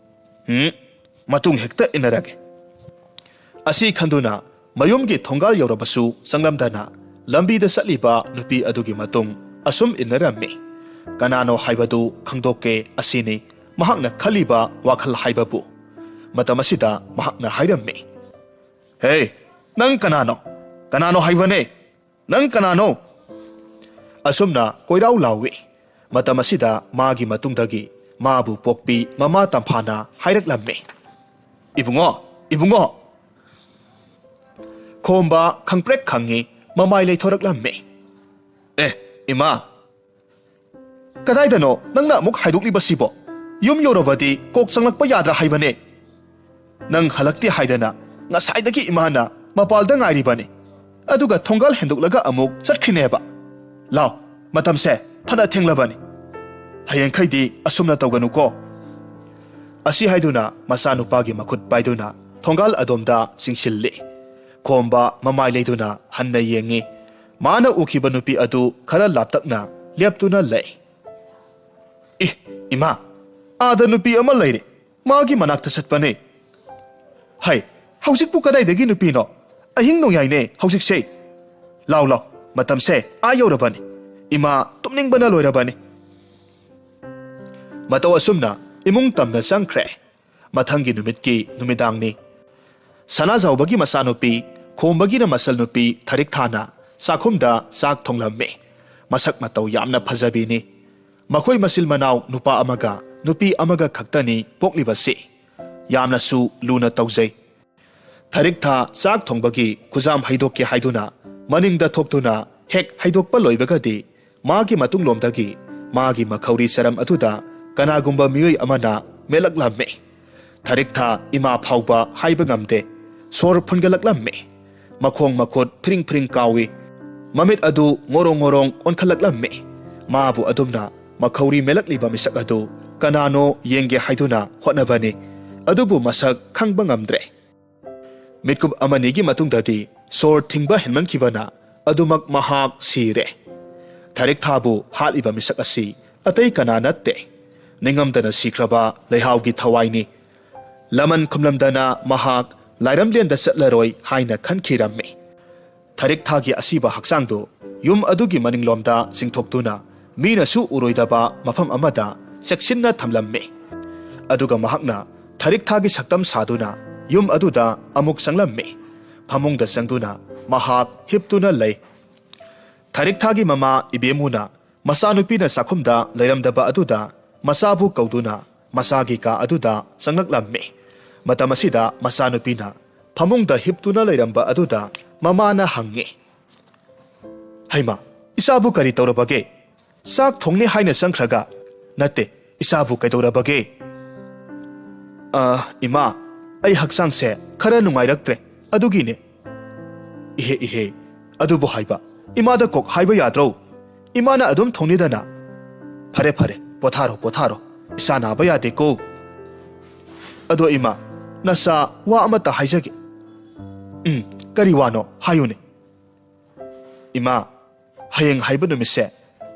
ꯎꯝ, ꯃꯇꯨꯡ ꯍꯦꯛꯇ ꯏꯟꯅꯔꯒꯦ꯫ ꯑꯁꯤ ꯈꯟꯗꯨꯅ ꯃꯌꯨꯝꯒꯤ ꯊꯣꯡꯒꯥꯜ ꯌꯧꯔꯕꯁꯨ ꯆꯪꯂꯝꯗꯅ ꯂꯝꯕꯤꯗ ꯆꯠꯂꯤꯕ ꯅꯨꯄꯤ ꯑꯗꯨꯒꯤ ꯃꯇꯨꯡ ꯑꯁꯨꯝ ꯏꯟꯅꯔꯝꯃꯤ꯫ ꯀꯅꯥꯅꯣ ꯍꯥꯏꯕꯗꯨ ꯈꯪꯗꯣꯛꯀꯦ ꯑꯁꯤꯅꯤ ꯃꯍꯥꯛꯅ ꯈꯜꯂꯤꯕ ꯋꯥꯈꯜ ꯍꯥꯏꯕꯕꯨ꯫ ꯃꯇꯝ ꯑꯁꯤꯗ ꯃꯍꯥꯛꯅ ꯍꯥꯏꯔꯝꯃꯤ, "ꯍꯦ, ꯅꯪ ꯀꯅꯥꯅꯣ? ꯀꯅꯥꯅꯣ ꯍꯥꯏꯕꯅꯦ? ꯅꯪ ꯀꯅꯥꯅꯣ?" ꯑꯁꯨꯝꯅ ꯀꯣꯏꯔꯥꯎ ꯂꯥꯎꯏ꯫ ꯃꯇꯝ ꯑꯁꯤꯗ ꯃꯥꯒꯤ ꯃꯇꯨꯡꯗꯒꯤ ꯃꯥꯕꯨ ꯄꯣꯛꯄꯤ ꯃꯃꯥ ꯇꯝꯐꯥꯅ ꯍꯥꯏꯔꯛꯂꯝꯃꯤ, "ꯏꯕꯨꯡꯉꯣ, ꯏꯕꯨꯡꯉꯣ!" ꯈꯣꯝꯕ ꯈꯪꯄ꯭ꯔꯦꯛ ꯈꯪꯉꯤ꯫ ꯃꯃꯥꯏ ꯂꯩꯊꯣꯔꯛꯂꯝꯃꯤ꯫ "ꯑꯦ, ꯏꯃꯥ, ꯀꯗꯥꯏꯗꯅꯣ ꯅꯪꯅ ꯑꯃꯨꯛ ꯍꯥꯏꯗꯣꯛꯂꯤꯕꯁꯤꯕꯣ? ꯌꯨꯝ ꯌꯧꯔꯕꯗꯤ ꯀꯣꯛ ꯆꯪꯂꯛꯄ ꯌꯥꯗ꯭ꯔꯥ ꯍꯥꯏꯕꯅꯦ?" "ꯅꯪ ꯍꯜꯂꯛꯇꯦ ꯍꯥꯏꯗꯅ ꯉꯁꯥꯏꯗꯒꯤ ꯏꯃꯥꯅ ꯃꯄꯥꯜꯗ ꯉꯥꯏꯔꯤꯕꯅꯤ, ꯑꯗꯨꯒ ꯊꯣꯡꯒꯥꯜ ꯍꯦꯟꯗꯣꯛꯂꯒ ꯑꯃꯨꯛ ꯆꯠꯈ꯭ꯔꯤꯅꯦꯕ꯫ ꯂꯥꯎ, ꯃꯇꯝꯁꯦ ꯐꯅ ꯊꯦꯡꯂꯕꯅꯤ꯫ ꯍꯌꯦꯡꯈꯩꯗꯤ ꯑꯁꯨꯝꯅ ꯇꯧꯒꯅꯨꯀꯣ꯫" ꯑꯁꯤ ꯍꯥꯏꯗꯨꯅ ꯃꯆꯥꯅꯨꯄꯥꯒꯤ ꯃꯈꯨꯠ ꯄꯥꯏꯗꯨꯅ ꯊꯣꯡꯒꯥꯜ ꯑꯗꯣꯝꯗ ꯆꯤꯡꯁꯤꯜꯂꯤ꯫ ꯈꯣꯝꯕ ꯃꯃꯥꯏ ꯂꯩꯗꯨꯅ ꯍꯟꯅ ꯌꯦꯡꯉꯤ꯫ ꯃꯥꯅ ꯎꯈꯤꯕ ꯅꯨꯄꯤ ꯑꯗꯨ ꯈꯔ ꯂꯥꯞꯇꯛꯅ ꯂꯦꯞꯇꯨꯅ ꯂꯩ꯫ "ꯏ, ꯏꯃꯥ, ꯑꯥꯗ ꯅꯨꯄꯤ ꯑꯃ ꯂꯩꯔꯦ꯫ ꯃꯥꯒꯤ ꯃꯅꯥꯛꯇ ꯆꯠꯄꯅꯦ꯫" "ꯍꯩ, ꯍꯧꯖꯤꯛꯄꯨ ꯀꯗꯥꯏꯗꯒꯤ ꯅꯨꯄꯤꯅꯣ? ꯑꯍꯤꯡ ꯅꯣꯡꯌꯥꯏꯅꯦ ꯍꯧꯖꯤꯛꯁꯦ꯫ ꯂꯥꯎ, ꯂꯥꯎ, ꯃꯇꯝꯁꯦ ꯑꯥ ꯌꯧꯔꯕꯅꯤ꯫ ꯏꯃꯥ ꯇꯨꯝꯅꯤꯡꯕꯅ ꯂꯣꯏꯔꯕꯅꯤ꯫" ꯃꯇꯧ ꯑꯁꯨꯝꯅ ꯏꯃꯨꯡ ꯇꯝꯅ ꯆꯪꯈ꯭ꯔꯦ꯫ ꯃꯊꯪꯒꯤ ꯅꯨꯃꯤꯠꯀꯤ ꯅꯨꯃꯤꯗꯥꯡꯅꯤ꯫ ꯁꯅꯥꯖꯥꯎꯕꯒꯤ ꯃꯆꯥꯅꯨꯄꯤ, ꯈꯣꯝꯕꯒꯤꯅ ꯃꯆꯜ ꯅꯨꯄꯤ ꯊꯔꯤꯛ ꯊꯥꯅ ꯆꯥꯛꯈꯨꯝꯗ ꯆꯥꯛ ꯊꯣꯡꯂꯝꯃꯤ꯫ ꯃꯁꯛ ꯃꯇꯧ ꯌꯥꯝꯅ ꯐꯖꯕꯤꯅꯤ꯫ ꯃꯈꯣꯏ ꯃꯆꯤꯜ ꯃꯅꯥꯎ ꯅꯨꯄꯥ ꯑꯃꯒ ꯅꯨꯄꯤ ꯑꯃꯒ ꯈꯛꯇꯅꯤ ꯄꯣꯛꯂꯤꯕꯁꯤ꯫ ꯌꯥꯝꯅꯁꯨ ꯂꯨꯅ ꯇꯧꯖꯩ꯫ ꯊꯔꯤꯛ ꯊꯥ ꯆꯥꯛ ꯊꯣꯡꯕꯒꯤ ꯈꯨꯖꯥꯝ ꯍꯩꯗꯣꯛꯀꯦ ꯍꯥꯏꯗꯨꯅ ꯃꯅꯤꯡꯗ ꯊꯣꯛꯇꯨꯅ ꯍꯦꯛ ꯍꯩꯗꯣꯛꯄ ꯂꯣꯏꯕꯒꯗꯤ ꯃꯥꯒꯤ ꯃꯇꯨꯡꯂꯣꯝꯗꯒꯤ ꯃꯥꯒꯤ ꯃꯈꯧꯔꯤ ꯆꯔꯝ ꯑꯗꯨꯗ ꯀꯅꯥꯒꯨꯝꯕ ꯃꯤꯑꯣꯏ ꯑꯃꯅ ꯃꯦꯠꯂꯛꯂꯝꯃꯤ꯫ ꯊꯔꯤꯛ ꯊꯥ ꯏꯃꯥ ꯐꯥꯎꯕ ꯍꯥꯏꯕ ꯉꯝꯗꯦ꯫ ꯁꯣꯔ ꯐꯨꯟꯒꯠꯂꯛꯂꯝꯃꯤ꯫ ꯃꯈꯣꯡ ꯃꯈꯨꯠ ꯐ꯭ꯔꯤꯡ ꯐ꯭ꯔꯤꯡ ꯀꯥꯎꯏ꯫ ꯃꯃꯤꯠ ꯑꯗꯨ ꯉꯣꯔꯣꯡ ꯉꯣꯔꯣꯡ ꯑꯣꯟꯈꯠꯂꯛꯂꯝꯃꯤ꯫ ꯃꯥꯕꯨ ꯑꯗꯨꯝꯅ ꯃꯈꯧꯔꯤ ꯃꯦꯠꯂꯛꯂꯤꯕ ꯃꯤꯁꯛ ꯑꯗꯨ ꯀꯅꯥꯅꯣ ꯌꯦꯡꯒꯦ ꯍꯥꯏꯗꯨꯅ ꯍꯣꯠꯅꯕꯅꯤ꯫ ꯑꯗꯨꯕꯨ ꯃꯁꯛ ꯈꯪꯕ ꯉꯝꯗ꯭ꯔꯦ꯫ ꯃꯤꯠꯀꯨꯞ ꯑꯃꯅꯤꯒꯤ ꯃꯇꯨꯡꯗꯗꯤ ꯁꯣꯔ ꯊꯤꯡꯕ ꯍꯦꯟꯃꯟꯈꯤꯕꯅ ꯑꯗꯨꯃꯛ ꯃꯍꯥꯛ ꯁꯤꯔꯦ꯫ ꯊꯔꯤꯛ ꯊꯥꯕꯨ ꯍꯥꯠꯂꯤꯕ ꯃꯤꯁꯛ ꯑꯁꯤ ꯑꯇꯩ ꯀꯅꯥ ꯅꯠꯇꯦ, ꯅꯤꯡꯉꯝꯗꯅ ꯁꯤꯈ꯭ꯔꯕ ꯂꯩꯍꯥꯎꯒꯤ ꯊꯋꯥꯏꯅꯤ꯫ ꯂꯃꯟ ꯈꯨꯝꯂꯝꯗꯅ ꯃꯍꯥꯛ ꯂꯥꯏꯔꯝꯂꯦꯟꯗ ꯆꯠꯂꯔꯣꯏ ꯍꯥꯏꯅ ꯈꯟꯈꯤꯔꯝꯃꯤ꯫ ꯊꯔꯤꯛ ꯊꯥꯒꯤ ꯑꯁꯤꯕ ꯍꯛꯆꯥꯡꯗꯨ ꯌꯨꯝ ꯑꯗꯨꯒꯤ ꯃꯅꯤꯡꯂꯣꯝꯗ ꯆꯤꯡꯊꯣꯛꯇꯨꯅ ꯃꯤꯅꯁꯨ ꯎꯔꯣꯏꯗꯕ ꯃꯐꯝ ꯑꯃꯗ ꯆꯦꯛꯁꯤꯟꯅ ꯊꯝꯂꯝꯃꯤ꯫ ꯑꯗꯨꯒ ꯃꯍꯥꯛꯅ ꯊꯔꯤꯛ ꯊꯥꯒꯤ ꯁꯛꯇꯝ ꯁꯥꯗꯨꯅ ꯌꯨꯝ ꯑꯗꯨꯗ ꯑꯃꯨꯛ ꯆꯪꯂꯝꯃꯤ꯫ ꯐꯃꯨꯡꯗ ꯆꯪꯗꯨꯅ ꯃꯍꯥꯛ ꯍꯤꯞꯇꯨꯅ ꯂꯩ꯫ ꯊꯔꯤꯛ ꯊꯥꯒꯤ ꯃꯃꯥ ꯏꯕꯦꯝꯃꯨꯅ ꯃꯆꯥꯅꯨꯄꯤꯅ ꯆꯥꯛꯈꯨꯝꯗ ꯂꯩꯔꯝꯗꯕ ꯑꯗꯨꯗ ꯃꯆꯥꯕꯨ ꯀꯧꯗꯨꯅ ꯃꯆꯥꯒꯤ ꯀꯥ ꯑꯗꯨꯗ ꯆꯪꯂꯛꯂꯝꯃꯤ꯫ ꯃꯇꯝ ꯑꯁꯤꯗ ꯃꯆꯥꯅꯨꯄꯤꯅ ꯐꯃꯨꯡꯗ ꯍꯤꯞꯇꯨꯅ ꯂꯩꯔꯝꯕ ꯑꯗꯨꯗ ꯃꯃꯥꯅ ꯍꯪꯉꯤ, "ꯍꯩꯃꯥ, ꯏꯆꯥꯕꯨ ꯀꯔꯤ ꯇꯧꯔꯕꯒꯦ? ꯆꯥꯛ ꯊꯣꯡꯅꯤ ꯍꯥꯏꯅ ꯆꯪꯈ꯭ꯔꯒ, ꯅꯠꯇꯦ, ꯏꯆꯥꯕꯨ ꯀꯩꯗꯧꯔꯕꯒꯦ?" "ꯑ, ꯏꯃꯥ, ꯑꯩ ꯍꯛꯆꯥꯡꯁꯦ ꯈꯔ ꯅꯨꯡꯉꯥꯏꯔꯛꯇ꯭ꯔꯦ, ꯑꯗꯨꯒꯤꯅꯦ꯫" "ꯏꯍꯦ, ꯏꯍꯦ, ꯑꯗꯨꯕꯨ ꯍꯥꯏꯕ, ꯏꯃꯥꯗ ꯀꯣꯛ ꯍꯥꯏꯕ ꯌꯥꯗ꯭ꯔꯣ? ꯏꯃꯥꯅ ꯑꯗꯨꯝ ꯊꯣꯡꯅꯤꯗꯅ꯫" "ꯐꯔꯦ, ꯐꯔꯦ, ꯄꯣꯊꯥꯔꯣ, ꯄꯣꯊꯥꯔꯣ꯫ ꯏꯁꯥ ꯅꯥꯕ ꯌꯥꯗꯦꯀꯣ꯫ ꯑꯗꯣ ꯏꯃꯥ, ꯅꯆꯥ ꯋꯥ ꯑꯃꯇ ꯍꯥꯏꯖꯒꯦ꯫" "ꯎꯝ, ꯀꯔꯤ ꯋꯥꯅꯣ? ꯍꯥꯏꯌꯨꯅꯦ꯫" "ꯏꯃꯥ, ꯍꯌꯦꯡ ꯍꯥꯏꯕ ꯅꯨꯃꯤꯠꯁꯦ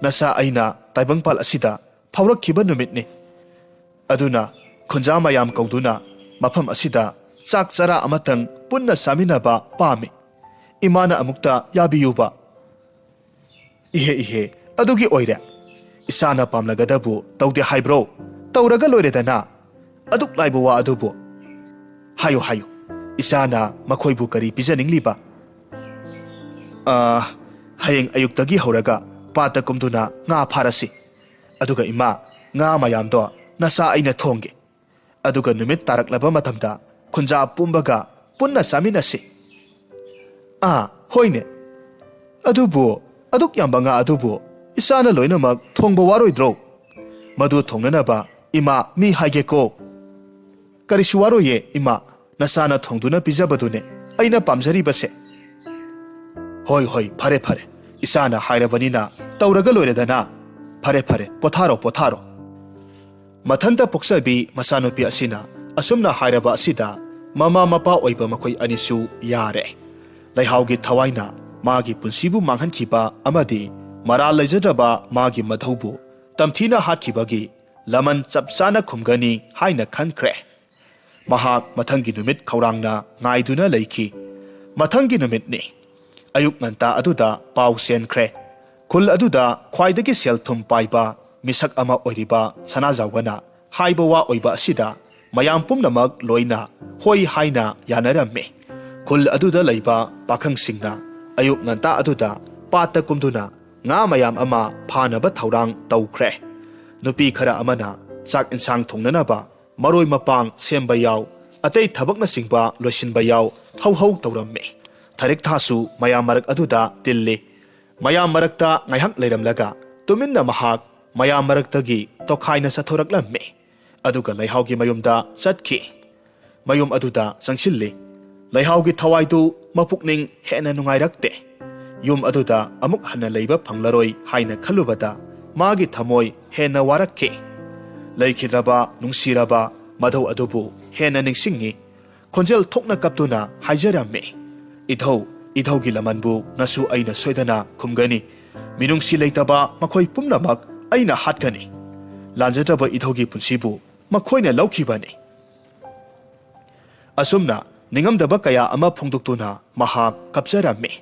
ꯅꯆꯥ ꯑꯩꯅ ꯇꯥꯏꯕꯪꯄꯥꯜ ꯑꯁꯤꯗ ꯐꯥꯎꯔꯛꯈꯤꯕ ꯅꯨꯃꯤꯠꯅꯤ꯫ ꯑꯗꯨꯅ ꯈꯨꯟꯖꯥ ꯃꯌꯥꯝ ꯀꯧꯗꯨꯅ ꯃꯐꯝ ꯑꯁꯤꯗ ꯆꯥꯛ ꯆꯔꯥ ꯑꯃꯇꯪ ꯄꯨꯟꯅ ꯆꯥꯃꯤꯟꯅꯕ ꯄꯥꯝꯃꯤ꯫ ꯏꯃꯥꯅ ꯑꯃꯨꯛꯇ ꯌꯥꯕꯤꯌꯨꯕ꯫" "ꯏꯍꯦ, ꯏꯍꯦ, ꯑꯗꯨꯒꯤ ꯑꯣꯏꯔꯦ꯫ ꯏꯆꯥꯅ ꯄꯥꯝꯂꯒꯗꯕꯨ ꯇꯧꯗꯦ ꯍꯥꯏꯕ꯭ꯔꯣ? ꯇꯧꯔꯒ ꯂꯣꯏꯔꯦꯗꯅ꯫ ꯑꯗꯨꯛ ꯂꯥꯏꯕ ꯋꯥ ꯑꯗꯨꯕꯨ꯫" "ꯍꯥꯏꯌꯨ, ꯍꯥꯏꯌꯨ꯫ ꯏꯆꯥꯅ ꯃꯈꯣꯏꯕꯨ ꯀꯔꯤ ꯄꯤꯖꯅꯤꯡꯂꯤꯕ?" "ꯑ, ꯍꯌꯦꯡ ꯑꯌꯨꯛꯇꯒꯤ ꯍꯧꯔꯒ ꯄꯥꯠꯇ ꯀꯨꯝꯗꯨꯅ ꯉꯥ ꯐꯥꯔꯁꯤ꯫ ꯑꯗꯨꯒ ꯏꯃꯥ, ꯉꯥ ꯃꯌꯥꯝꯗꯣ ꯅꯆꯥ ꯑꯩꯅ ꯊꯣꯡꯒꯦ꯫ ꯑꯗꯨꯒ ꯅꯨꯃꯤꯠ ꯇꯥꯔꯛꯂꯕ ꯃꯇꯝꯗ ꯈꯨꯟꯖꯥ ꯄꯨꯝꯕꯒ ꯄꯨꯟꯅ ꯆꯥꯃꯤꯟꯅꯁꯤ꯫" "ꯑꯥ, ꯍꯣꯏꯅꯦ꯫ ꯑꯗꯨꯕꯨ ꯑꯗꯨꯛ ꯌꯥꯝꯕ ꯉꯥ ꯑꯗꯨꯕꯨ ꯏꯆꯥꯅ ꯂꯣꯏꯅꯃꯛ ꯊꯣꯡꯕ ꯋꯥꯔꯣꯏꯗ꯭ꯔꯣ? ꯃꯗꯨ ꯊꯣꯡꯅꯅꯕ ꯏꯃꯥ ꯃꯤ ꯍꯥꯏꯒꯦꯀꯣ꯫" "ꯀꯔꯤꯁꯨ ꯋꯥꯔꯣꯏꯌꯦ ꯏꯃꯥ, ꯅꯆꯥꯅ ꯊꯣꯡꯗꯨꯅ ꯄꯤꯖꯕꯗꯨꯅꯦ ꯑꯩꯅ ꯄꯥꯝꯖꯔꯤꯕꯁꯦ꯫" "ꯍꯣꯏ, ꯍꯣꯏ, ꯐꯔꯦ, ꯐꯔꯦ꯫ ꯏꯆꯥꯅ ꯍꯥꯏꯔꯕꯅꯤꯅ ꯇꯧꯔꯒ ꯂꯣꯏꯔꯦꯗꯅ꯫ ꯐꯔꯦ, ꯐꯔꯦ, ꯄꯣꯊꯥꯔꯣ, ꯄꯣꯊꯥꯔꯣ꯫" ꯃꯊꯟꯇ ꯄꯣꯛꯆꯕꯤ ꯃꯆꯥꯅꯨꯄꯤ ꯑꯁꯤꯅ ꯑꯁꯨꯝꯅ ꯍꯥꯏꯔꯕ ꯑꯁꯤꯗ ꯃꯃꯥ ꯃꯄꯥ ꯑꯣꯏꯕ ꯃꯈꯣꯏ ꯑꯅꯤꯁꯨ ꯌꯥꯔꯦ꯫ ꯂꯩꯍꯥꯎꯒꯤ ꯊꯋꯥꯏꯅ ꯃꯥꯒꯤ ꯄꯨꯟꯁꯤꯕꯨ ꯃꯥꯡꯍꯟꯈꯤꯕ ꯑꯃꯗꯤ ꯃꯔꯥꯜ ꯂꯩꯖꯗ꯭ꯔꯕ ꯃꯥꯒꯤ ꯃꯙꯧꯕꯨ ꯇꯝꯊꯤꯅ ꯍꯥꯠꯈꯤꯕꯒꯤ ꯂꯃꯟ ꯆꯞ ꯆꯥꯅ ꯈꯨꯝꯒꯅꯤ ꯍꯥꯏꯅ ꯈꯟꯈ꯭ꯔꯦ꯫ ꯃꯍꯥꯛ ꯃꯊꯪꯒꯤ ꯅꯨꯃꯤꯠ ꯈꯧꯔꯥꯡꯅ ꯉꯥꯏꯗꯨꯅ ꯂꯩꯈꯤ꯫ ꯃꯊꯪꯒꯤ ꯅꯨꯃꯤꯠꯅꯤ꯫ ꯑꯌꯨꯛ ꯉꯟꯇꯥ ꯑꯗꯨꯗ ꯄꯥꯎ ꯆꯦꯟꯈ꯭ꯔꯦ꯫ ꯈꯨꯜ ꯑꯗꯨꯗ ꯈ꯭ꯋꯥꯏꯗꯒꯤ ꯁꯦꯜ ꯊꯨꯝ ꯄꯥꯏꯕ ꯃꯤꯁꯛ ꯑꯃ ꯑꯣꯏꯔꯤꯕ ꯁꯅꯥꯖꯥꯎꯕꯅ ꯍꯥꯏꯕ ꯋꯥ ꯑꯣꯏꯕ ꯑꯁꯤꯗ ꯃꯌꯥꯝ ꯄꯨꯝꯅꯃꯛ ꯂꯣꯏꯅ ꯍꯣꯏ ꯍꯥꯏꯅ ꯌꯥꯅꯔꯝꯃꯤ꯫ ꯈꯨꯜ ꯑꯗꯨꯗ ꯂꯩꯕ ꯄꯥꯈꯪꯁꯤꯡꯅ ꯑꯌꯨꯛ ꯉꯟꯇꯥ ꯑꯗꯨꯗ ꯄꯥꯠꯇ ꯀꯨꯝꯗꯨꯅ ꯉꯥ ꯃꯌꯥꯝ ꯑꯃ ꯐꯥꯅꯕ ꯊꯧꯔꯥꯡ ꯇꯧꯈ꯭ꯔꯦ꯫ ꯅꯨꯄꯤ ꯈꯔ ꯑꯃꯅ ꯆꯥꯛ ꯏꯟꯁꯥꯡ ꯊꯣꯡꯅꯅꯕ ꯃꯔꯣꯏ ꯃꯄꯥꯡ ꯁꯦꯝꯕ ꯌꯥꯎ, ꯑꯇꯩ ꯊꯕꯛꯅꯆꯤꯡꯕ ꯂꯣꯏꯁꯤꯟꯕ ꯌꯥꯎ, ꯍꯧ ꯍꯧ ꯇꯧꯔꯝꯃꯤ꯫ ꯊꯔꯤꯛ ꯊꯥꯁꯨ ꯃꯌꯥꯝ ꯃꯔꯛ ꯑꯗꯨꯗ ꯇꯤꯜꯂꯤ꯫ ꯃꯌꯥꯝ ꯃꯔꯛꯇ ꯉꯥꯏꯍꯥꯛ ꯂꯩꯔꯝꯂꯒ ꯇꯨꯃꯤꯟꯅ ꯃꯍꯥꯛ ꯃꯌꯥꯝ ꯃꯔꯛꯇꯒꯤ ꯇꯣꯈꯥꯏꯅ ꯆꯠꯊꯣꯔꯛꯂꯝꯃꯤ꯫ ꯑꯗꯨꯒ ꯂꯩꯍꯥꯎꯒꯤ ꯃꯌꯨꯝꯗ ꯆꯠꯈꯤ꯫ ꯃꯌꯨꯝ ꯑꯗꯨꯗ ꯆꯪꯁꯤꯜꯂꯤ꯫ ꯂꯩꯍꯥꯎꯒꯤ ꯊꯋꯥꯏꯗꯨ ꯃꯄꯨꯛꯅꯤꯡ ꯍꯦꯟꯅ ꯅꯨꯡꯉꯥꯏꯔꯛꯇꯦ꯫ ꯌꯨꯝ ꯑꯗꯨꯗ ꯑꯃꯨꯛ ꯍꯟꯅ ꯂꯩꯕ ꯐꯪꯂꯔꯣꯏ ꯍꯥꯏꯅ ꯈꯜꯂꯨꯕꯗ ꯃꯥꯒꯤ ꯊꯃꯣꯏ ꯍꯦꯟꯅ ꯋꯥꯔꯛꯈꯤ꯫ ꯂꯩꯈꯤꯗ꯭ꯔꯕ ꯅꯨꯡꯁꯤꯔꯕ ꯃꯙꯧ ꯑꯗꯨꯕꯨ ꯍꯦꯟꯅ ꯅꯤꯡꯁꯤꯡꯉꯤ꯫ ꯈꯣꯟꯖꯦꯜ ꯊꯣꯛꯅ ꯀꯞꯇꯨꯅ ꯍꯥꯏꯖꯔꯝꯃꯤ, "ꯏꯙꯧ, ꯏꯙꯧꯒꯤ ꯂꯃꯟꯕꯨ ꯅꯁꯨ ꯑꯩꯅ ꯁꯣꯏꯗꯅ ꯈꯨꯝꯒꯅꯤ꯫ ꯃꯤꯅꯨꯡꯁꯤ ꯂꯩꯇꯕ ꯃꯈꯣꯏ ꯄꯨꯝꯅꯃꯛ ꯑꯩꯅ ꯍꯥꯠꯀꯅꯤ꯫ ꯂꯥꯟꯖꯗ꯭ꯔꯕ ꯏꯙꯧꯒꯤ ꯄꯨꯟꯁꯤꯕꯨ ꯃꯈꯣꯏꯅ ꯂꯧꯈꯤꯕꯅꯤ꯫" ꯑꯁꯨꯝꯅ ꯅꯤꯡꯉꯝꯗꯕ ꯀꯌꯥ ꯑꯃ ꯐꯣꯡꯗꯣꯛꯇꯨꯅ ꯃꯍꯥꯛ ꯀꯞꯆꯔꯝꯃꯤ꯫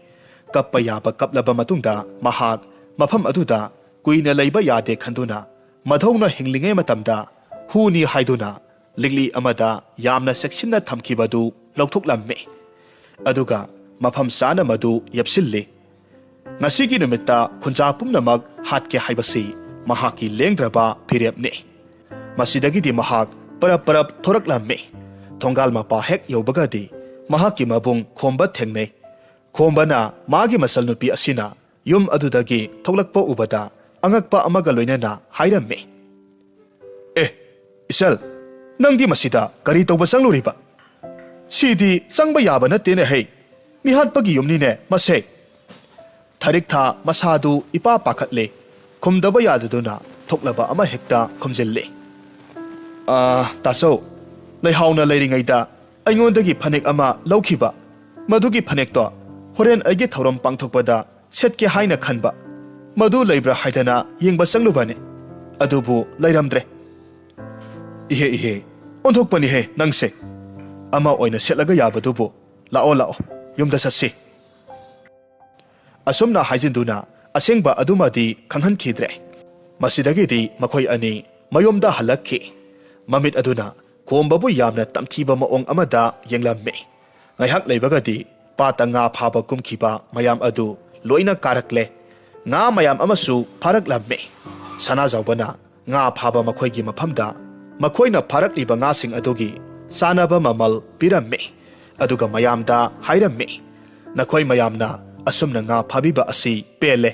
ꯀꯞꯄ ꯌꯥꯕ ꯀꯞꯂꯕ ꯃꯇꯨꯡꯗ ꯃꯍꯥꯛ ꯃꯐꯝ ꯑꯗꯨꯗ ꯀꯨꯏꯅ ꯂꯩꯕ ꯌꯥꯗꯦ ꯈꯟꯗꯨꯅ ꯃꯙꯧꯅ ꯍꯤꯡꯂꯤꯉꯩ ꯃꯇꯝꯗ ꯍꯨꯅꯤ ꯍꯥꯏꯗꯨꯅ ꯂꯤꯛꯂꯤ ꯑꯃꯗ ꯌꯥꯝꯅ ꯆꯦꯛꯁꯤꯟꯅ ꯊꯝꯈꯤꯕꯗꯨ ꯂꯧꯊꯣꯛꯂꯝꯃꯤ꯫ ꯑꯗꯨꯒ ꯃꯐꯝ ꯆꯥꯅ ꯃꯗꯨ ꯌꯦꯞꯁꯤꯜꯂꯤ꯫ ꯉꯁꯤꯒꯤ ꯅꯨꯃꯤꯠꯇ ꯈꯨꯟꯖꯥ ꯄꯨꯝꯅꯃꯛ ꯍꯥꯠꯀꯦ ꯍꯥꯏꯕꯁꯤ ꯃꯍꯥꯛꯀꯤ ꯂꯦꯡꯗ꯭ꯔꯕ ꯐꯤꯔꯦꯞꯅꯤ꯫ ꯃꯁꯤꯗꯒꯤꯗꯤ ꯃꯍꯥꯛ ꯄꯔꯞ ꯄꯔꯞ ꯊꯣꯔꯛꯂꯝꯃꯤ꯫ ꯊꯣꯡꯒꯥꯜ ꯃꯄꯥ ꯍꯦꯛ ꯌꯧꯕꯒꯗꯤ ꯃꯍꯥꯛꯀꯤ ꯃꯕꯨꯡ ꯈꯣꯝꯕ ꯊꯦꯡꯅꯩ꯫ ꯈꯣꯝꯕꯅ ꯃꯥꯒꯤ ꯃꯆꯜꯅꯨꯄꯤ ꯑꯁꯤꯅ ꯌꯨꯝ ꯑꯗꯨꯗꯒꯤ ꯊꯣꯛꯂꯛꯄ ꯎꯕꯗ ꯑꯉꯛꯄ ꯑꯃꯒ ꯂꯣꯏꯅꯅ ꯍꯥꯏꯔꯝꯃꯤ, "ꯑꯦ, ꯏꯆꯜ, ꯅꯪꯗꯤ ꯃꯁꯤꯗ ꯀꯔꯤ ꯇꯧꯕ ꯆꯪꯂꯨꯔꯤꯕ? ꯁꯤꯗꯤ ꯆꯪꯕ ꯌꯥꯕ ꯅꯠꯇꯦꯅꯦ ꯍꯩ꯫ ꯃꯤꯍꯥꯠꯄꯒꯤ ꯌꯨꯝꯅꯤꯅꯦ ꯃꯁꯦ꯫" ꯊꯔꯤꯛꯊꯥ ꯃꯁꯥꯗꯨ ꯏꯄꯥ ꯄꯥꯈꯠꯂꯦ꯫ ꯈꯨꯝꯗꯕ ꯌꯥꯗꯗꯨꯅ ꯊꯣꯛꯂꯕ ꯑꯃ ꯍꯦꯛꯇ ꯈꯨꯝꯖꯤꯜꯂꯦ꯫ "ꯑꯥ, ꯇꯥꯆꯧ, ꯂꯩꯍꯥꯎꯅ ꯂꯩꯔꯤꯉꯩꯗ ꯑꯩꯉꯣꯟꯗꯒꯤ ꯐꯅꯦꯛ ꯑꯃ ꯂꯧꯈꯤꯕ꯫ ꯃꯗꯨꯒꯤ ꯐꯅꯦꯛꯇꯣ ꯍꯣꯔꯦꯟ ꯑꯩꯒꯤ ꯊꯧꯔꯝ ꯄꯥꯡꯊꯣꯛꯄꯗ ꯁꯦꯠꯀꯦ ꯍꯥꯏꯅ ꯈꯟꯕ꯫ ꯃꯗꯨ ꯂꯩꯕ꯭ꯔꯥ ꯍꯥꯏꯗꯅ ꯌꯦꯡꯕ ꯆꯪꯂꯨꯕꯅꯤ꯫ ꯑꯗꯨꯕꯨ ꯂꯩꯔꯝꯗ꯭ꯔꯦ꯫" "ꯏꯍꯦ, ꯏꯍꯦ, ꯑꯣꯟꯊꯣꯛꯄꯅꯤꯍꯦ ꯅꯪꯁꯦ꯫ ꯑꯃ ꯑꯣꯏꯅ ꯁꯦꯠꯂꯒ ꯌꯥꯕꯗꯨꯕꯨ꯫ ꯂꯥꯛꯑꯣ, ꯂꯥꯛꯑꯣ, ꯌꯨꯝꯗ ꯆꯠꯁꯤ꯫" ꯑꯁꯨꯝꯅ ꯍꯥꯏꯖꯤꯟꯗꯨꯅ ꯑꯁꯦꯡꯕ ꯑꯗꯨꯃꯗꯤ ꯈꯪꯍꯟꯈꯤꯗ꯭ꯔꯦ꯫ ꯃꯁꯤꯗꯒꯤꯗꯤ ꯃꯈꯣꯏ ꯑꯅꯤ ꯃꯌꯨꯝꯗ ꯍꯜꯂꯛꯈꯤ꯫ ꯃꯃꯤꯠ ꯑꯗꯨꯅ ꯈꯣꯝꯕꯕꯨ ꯌꯥꯝꯅ ꯇꯝꯊꯤꯕ ꯃꯑꯣꯡ ꯑꯃꯗ ꯌꯦꯡꯂꯝꯃꯤ꯫ ꯉꯥꯏꯍꯥꯛ ꯂꯩꯕꯒꯗꯤ ꯄꯥꯠꯇ ꯉꯥ ꯐꯥꯕ ꯀꯨꯝꯈꯤꯕ ꯃꯌꯥꯝ ꯑꯗꯨ ꯂꯣꯏꯅ ꯀꯥꯔꯛꯂꯦ꯫ ꯉꯥ ꯃꯌꯥꯝ ꯑꯃꯁꯨ ꯐꯥꯔꯛꯂꯝꯃꯤ꯫ ꯁꯅꯥꯖꯥꯎꯕꯅ ꯉꯥ ꯐꯥꯕ ꯃꯈꯣꯏꯒꯤ ꯃꯐꯝꯗ ꯃꯈꯣꯏꯅ ꯐꯥꯔꯛꯂꯤꯕ ꯉꯥꯁꯤꯡ ꯑꯗꯨꯒꯤ ꯆꯥꯅꯕ ꯃꯃꯜ ꯄꯤꯔꯝꯃꯤ꯫ ꯑꯗꯨꯒ ꯃꯌꯥꯝꯗ ꯍꯥꯏꯔꯝꯃꯤ, "ꯅꯈꯣꯏ ꯃꯌꯥꯝꯅ ꯑꯁꯨꯝꯅ ꯉꯥ ꯐꯥꯕꯤꯕ ꯑꯁꯤ ꯄꯦꯜꯂꯦ꯫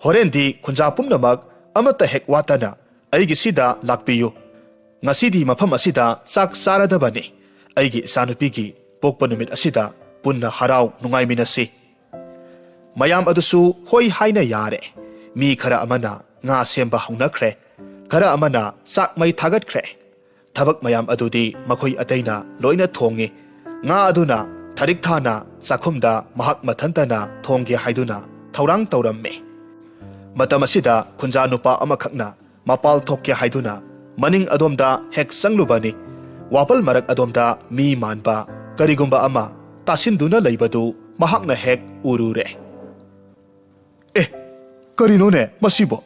ꯍꯣꯔꯦꯟꯗꯤ ꯈꯨꯟꯖꯥ ꯄꯨꯝꯅꯃꯛ ꯑꯃꯠꯇ ꯍꯦꯛ ꯋꯥꯠꯇꯅ ꯑꯩꯒꯤꯁꯤꯗ ꯂꯥꯛꯄꯤꯌꯨ꯫ ꯉꯁꯤꯗꯤ ꯃꯐꯝ ꯑꯁꯤꯗ ꯆꯥꯛ ꯆꯥꯔꯗꯕꯅꯤ꯫ ꯑꯩꯒꯤ ꯏꯆꯥꯅꯨꯄꯤꯒꯤ ꯄꯣꯛꯄ ꯅꯨꯃꯤꯠ ꯑꯁꯤꯗ ꯄꯨꯟꯅ ꯍꯔꯥꯎ ꯅꯨꯡꯉꯥꯏꯃꯤꯟꯅꯁꯤ꯫ ꯃꯌꯥꯝ ꯑꯗꯨꯁꯨ ꯍꯣꯏ ꯍꯥꯏꯅ ꯌꯥꯔꯦ꯫ ꯃꯤ ꯈꯔ ꯑꯃꯅ ꯉꯥ ꯁꯦꯝꯕ ꯍꯧꯅꯈ꯭ꯔꯦ, ꯈꯔ ꯑꯃꯅ ꯆꯥꯛ ꯃꯩ ꯊꯥꯒꯠꯈ꯭ꯔꯦ꯫ ꯊꯕꯛ ꯃꯌꯥꯝ ꯑꯗꯨꯗꯤ ꯃꯈꯣꯏ ꯑꯇꯩꯅ ꯂꯣꯏꯅ ꯊꯣꯡꯉꯤ꯫ ꯉꯥ ꯑꯗꯨꯅ ꯊꯔꯤꯛ ꯊꯥꯅ ꯆꯥꯛꯈꯨꯝꯗ ꯃꯍꯥꯛ ꯃꯊꯟꯇꯅ ꯊꯣꯡꯒꯦ ꯍꯥꯏꯗꯨꯅ ꯊꯧꯔꯥꯡ ꯇꯧꯔꯝꯃꯤ꯫ ꯃꯇꯝ ꯑꯁꯤꯗ ꯈꯨꯟꯖꯥ ꯅꯨꯄꯥ ꯑꯃꯈꯛꯅ ꯃꯄꯥꯜ ꯊꯣꯛꯀꯦ ꯍꯥꯏꯗꯨꯅ ꯃꯅꯤꯡ ꯑꯗꯣꯝꯗ ꯍꯦꯛ ꯆꯪꯂꯨꯕꯅꯤ꯫ ꯋꯥꯄꯜ ꯃꯔꯛ ꯑꯗꯣꯝꯗ ꯃꯤ ꯃꯥꯟꯕ ꯀꯔꯤꯒꯨꯝꯕ ꯑꯃ ꯇꯥꯁꯤꯟꯗꯨꯅ ꯂꯩꯕꯗꯨ ꯃꯍꯥꯛꯅ ꯍꯦꯛ ꯎꯔꯨꯔꯦ꯫ "ꯑꯦ, ꯀꯔꯤꯅꯣꯅꯦ ꯃꯁꯤꯕꯣ?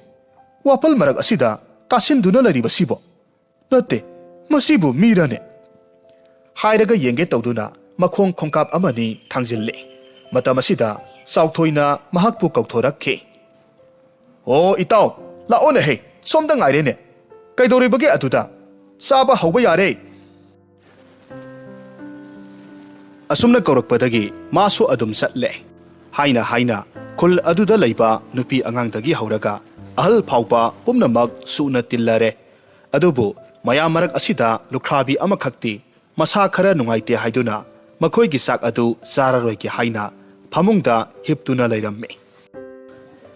ꯋꯥꯄꯜ ꯃꯔꯛ ꯑꯁꯤꯗ ꯇꯥꯁꯤꯟꯗꯨꯅ ꯂꯩꯔꯤꯕꯁꯤꯕꯣ? ꯅꯠꯇꯦ, ꯃꯁꯤꯕꯨ ꯃꯤꯔꯅꯦ?" ꯍꯥꯏꯔꯒ ꯌꯦꯡꯒꯦ ꯇꯧꯗꯨꯅ ꯃꯈꯣꯡ ꯈꯣꯡꯀꯥꯞ ꯑꯃꯅꯤ ꯊꯥꯡꯖꯤꯜꯂꯦ꯫ ꯃꯇꯝ ꯑꯁꯤꯗ ꯆꯥꯎꯊꯣꯏꯅ ꯃꯍꯥꯛꯄꯨ ꯀꯧꯊꯣꯔꯛꯈꯤ꯫ "ꯑꯣ ꯏꯇꯥꯎ, ꯂꯥꯛꯑꯣꯅꯦ ꯍꯦ, ꯁꯣꯝꯗ ꯉꯥꯏꯔꯦꯅꯦ꯫ ꯀꯩꯗꯧꯔꯤꯕꯒꯦ ꯑꯗꯨꯗ? ꯆꯥꯕ ꯍꯧꯕ ꯌꯥꯔꯦ꯫" ꯑꯁꯨꯝꯅ ꯀꯧꯔꯛꯄꯗꯒꯤ ꯃꯥꯁꯨ ꯑꯗꯨꯝ ꯆꯠꯂꯦ꯫ ꯍꯥꯏꯅ ꯍꯥꯏꯅ ꯈꯨꯜ ꯑꯗꯨꯗ ꯂꯩꯕ ꯅꯨꯄꯤ ꯑꯉꯥꯡꯗꯒꯤ ꯍꯧꯔꯒ ꯑꯍꯜ ꯐꯥꯎꯕ ꯄꯨꯝꯅꯃꯛ ꯁꯨꯅ ꯇꯤꯜꯂꯔꯦ꯫ ꯑꯗꯨꯕꯨ ꯃꯌꯥꯝ ꯃꯔꯛ ꯑꯁꯤꯗ ꯂꯨꯈ꯭ꯔꯥꯕꯤ ꯑꯃꯈꯛꯇꯤ ꯃꯁꯥ ꯈꯔ ꯅꯨꯡꯉꯥꯏꯇꯦ ꯍꯥꯏꯗꯨꯅ ꯃꯈꯣꯏꯒꯤ ꯆꯥꯛ ꯑꯗꯨ ꯆꯥꯔꯔꯣꯏꯒꯦ ꯍꯥꯏꯅ ꯐꯃꯨꯡꯗ ꯍꯤꯞꯇꯨꯅ ꯂꯩꯔꯝꯃꯤ꯫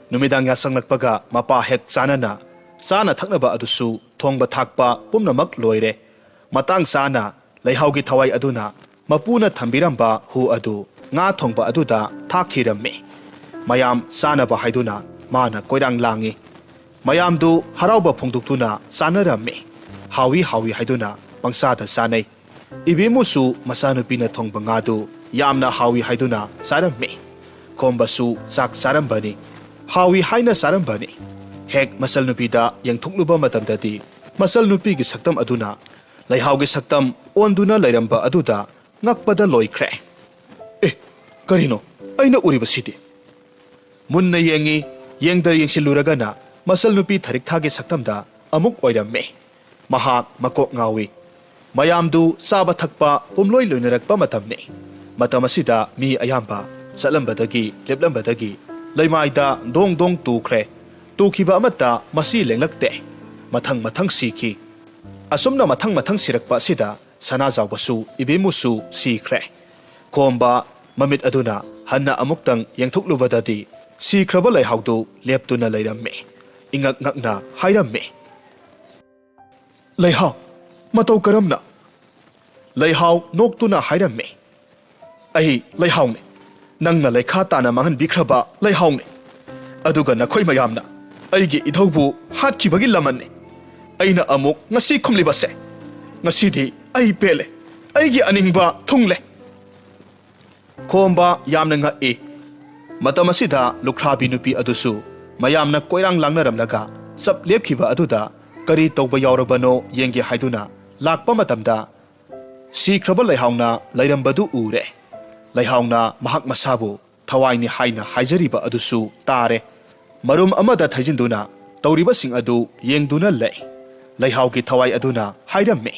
ꯅꯨꯃꯤꯗꯥꯡ ꯌꯥꯁꯪꯂꯛꯄꯒ ꯃꯄꯥ ꯍꯦꯛ ꯆꯥꯅꯅ ꯆꯥꯅ ꯊꯛꯅꯕ ꯑꯗꯨꯁꯨ ꯊꯣꯡꯕ ꯊꯥꯛꯄ ꯄꯨꯝꯅꯃꯛ ꯂꯣꯏꯔꯦ꯫ ꯃꯇꯥꯡ ꯆꯥꯅ ꯂꯩꯍꯥꯎꯒꯤ ꯊꯋꯥꯏ ꯑꯗꯨꯅ ꯃꯄꯨꯅ ꯊꯝꯕꯤꯔꯝꯕ ꯍꯨ ꯑꯗꯨ ꯉꯥ ꯊꯣꯡꯕ ꯑꯗꯨꯗ ꯊꯥꯛꯈꯤꯔꯝꯃꯤ꯫ ꯃꯌꯥꯝ ꯆꯥꯅꯕ ꯍꯥꯏꯗꯨꯅ ꯃꯥꯅ ꯀꯣꯏꯔꯥꯡ ꯂꯥꯡꯉꯤ꯫ ꯃꯌꯥꯝꯗꯨ ꯍꯔꯥꯎꯕ ꯐꯣꯡꯗꯣꯛꯇꯨꯅ ꯆꯥꯅꯔꯝꯃꯤ꯫ ꯍꯥꯎꯏ ꯍꯥꯎꯏ ꯍꯥꯏꯗꯨꯅ ꯄꯪꯆꯥꯗ ꯆꯥꯅꯩ꯫ ꯏꯕꯦꯝꯃꯨꯁꯨ ꯃꯆꯥꯅꯨꯄꯤꯅ ꯊꯣꯡꯕ ꯉꯥꯗꯨ ꯌꯥꯝꯅ ꯍꯥꯎꯏ ꯍꯥꯏꯗꯨꯅ ꯆꯥꯔꯝꯃꯤ꯫ ꯈꯣꯝꯕꯁꯨ ꯆꯥꯛ ꯆꯥꯔꯝꯕꯅꯤ꯫ ꯍꯥꯎꯏ ꯍꯥꯏꯅ ꯆꯥꯔꯝꯕꯅꯤ꯫ ꯍꯦꯛ ꯃꯆꯜꯅꯨꯄꯤꯗ ꯌꯦꯡꯊꯣꯛꯂꯨꯕ ꯃꯇꯝꯗꯗꯤ ꯃꯆꯜꯅꯨꯄꯤꯒꯤ ꯁꯛꯇꯝ ꯑꯗꯨꯅ ꯂꯩꯍꯥꯎꯒꯤ ꯁꯛꯇꯝ ꯑꯣꯟꯗꯨꯅ ꯂꯩꯔꯝꯕ ꯑꯗꯨꯗ ꯉꯛꯄꯗ ꯂꯣꯏꯈ꯭ꯔꯦ꯫ "ꯑꯦ, ꯀꯔꯤꯅꯣ ꯑꯩꯅ ꯎꯔꯤꯕꯁꯤꯗꯤ?" ꯃꯨꯟꯅ ꯌꯦꯡꯉꯤ꯫ ꯌꯦꯡꯗ ꯌꯦꯡꯁꯤꯜꯂꯨꯔꯒꯅ ꯃꯆꯜꯅꯨꯄꯤ ꯊꯔꯤꯛꯊꯥꯒꯤ ꯁꯛꯇꯝꯗ ꯑꯃꯨꯛ ꯑꯣꯏꯔꯝꯃꯤ꯫ ꯃꯍꯥꯛ ꯃꯀꯣꯛ ꯉꯥꯎꯏ꯫ ꯃꯌꯥꯝꯗꯨ ꯆꯥꯕ ꯊꯛꯄ ꯄꯨꯝꯂꯣꯏ ꯂꯣꯏꯅꯔꯛꯄ ꯃꯇꯝꯅꯤ꯫ ꯃꯇꯝ ꯑꯁꯤꯗ ꯃꯤ ꯑꯌꯥꯝꯕ ꯆꯠꯂꯝꯕꯗꯒꯤ, ꯂꯦꯞꯂꯝꯕꯗꯒꯤ ꯂꯩꯃꯥꯏꯗ ꯗꯣꯡ ꯗꯣꯡ ꯇꯨꯈ꯭ꯔꯦ꯫ ꯇꯨꯈꯤꯕ ꯑꯃꯠꯇ ꯃꯁꯤ ꯂꯦꯡꯂꯛꯇꯦ꯫ ꯃꯊꯪ ꯃꯊꯪ ꯁꯤꯈꯤ꯫ ꯑꯁꯨꯝꯅ ꯃꯊꯪ ꯃꯊꯪ ꯁꯤꯔꯛꯄ ꯑꯁꯤꯗ ꯁꯅꯥꯖꯥꯎꯕꯁꯨ, ꯏꯕꯦꯝꯃꯨꯁꯨ ꯁꯤꯈ꯭ꯔꯦ꯫ ꯈꯣꯝꯕ ꯃꯃꯤꯠ ꯑꯗꯨꯅ ꯍꯟꯅ ꯑꯃꯨꯛꯇꯪ ꯌꯦꯡꯊꯣꯛꯂꯨꯕꯗꯗꯤ ꯁꯤꯈ꯭ꯔꯕ ꯂꯩꯍꯥꯎꯗꯨ ꯂꯦꯞꯇꯨꯅ ꯂꯩꯔꯝꯃꯤ꯫ ꯏꯉꯛ ꯉꯛꯅ ꯍꯥꯏꯔꯝꯃꯤ, "ꯂꯩꯍꯥꯎ, ꯃꯇꯧ ꯀꯔꯝꯅ?" ꯂꯩꯍꯥꯎ ꯅꯣꯛꯇꯨꯅ ꯍꯥꯏꯔꯝꯃꯤ, "ꯑꯩ ꯂꯩꯍꯥꯎꯅꯤ꯫ ꯅꯪꯅ ꯂꯩꯈꯥ ꯇꯥꯅ ꯃꯥꯡꯍꯟꯕꯤꯈ꯭ꯔꯕ ꯂꯩꯍꯥꯎꯅꯤ꯫ ꯑꯗꯨꯒ ꯅꯈꯣꯏ ꯃꯌꯥꯝꯅ ꯑꯩꯒꯤ ꯏꯙꯧꯕꯨ ꯍꯥꯠꯈꯤꯕꯒꯤ ꯂꯃꯟꯅꯤ꯫ ꯑꯩꯅ ꯑꯃꯨꯛ ꯉꯁꯤ ꯈꯨꯝꯂꯤꯕꯁꯦ꯫ ꯉꯁꯤꯗꯤ ꯑꯩ ꯄꯦꯜꯂꯦ꯫ ꯑꯩꯒꯤ ꯑꯅꯤꯡꯕ ꯊꯨꯡꯂꯦ꯫" ꯈꯣꯝꯕ ꯌꯥꯝꯅ ꯉꯛꯏ꯫ ꯃꯇꯝ ꯑꯁꯤꯗ ꯂꯨꯈ꯭ꯔꯥꯕꯤ ꯅꯨꯄꯤ ꯑꯗꯨꯁꯨ ꯃꯌꯥꯝꯅ ꯀꯣꯏꯔꯥꯡ ꯂꯥꯡꯅꯔꯝꯂꯒ ꯆꯞ ꯂꯦꯞꯈꯤꯕ ꯑꯗꯨꯗ ꯀꯔꯤ ꯇꯧꯕ ꯌꯥꯎꯔꯕꯅꯣ ꯌꯦꯡꯒꯦ ꯍꯥꯏꯗꯨꯅ ꯂꯥꯛꯄ ꯃꯇꯝꯗ, ꯁꯤꯈ꯭ꯔꯕ ꯂꯩꯍꯥꯎꯅ ꯂꯩꯔꯝꯕꯗꯨ ꯎꯔꯦ꯫ ꯂꯩꯍꯥꯎꯅ ꯃꯍꯥꯛ ꯃꯁꯥꯕꯨ ꯊꯋꯥꯏꯅꯤ ꯍꯥꯏꯅ ꯍꯥꯏꯖꯔꯤꯕ ꯑꯗꯨꯁꯨ ꯇꯥꯔꯦ꯫ ꯃꯔꯨꯝ ꯑꯃꯗ ꯊꯩꯖꯤꯟꯗꯨꯅ ꯇꯧꯔꯤꯕꯁꯤꯡ ꯑꯗꯨ ꯌꯦꯡꯗꯨꯅ ꯂꯩ꯫ ꯂꯩꯍꯥꯎꯒꯤ ꯊꯋꯥꯏ ꯑꯗꯨꯅ ꯍꯥꯏꯔꯝꯃꯤ,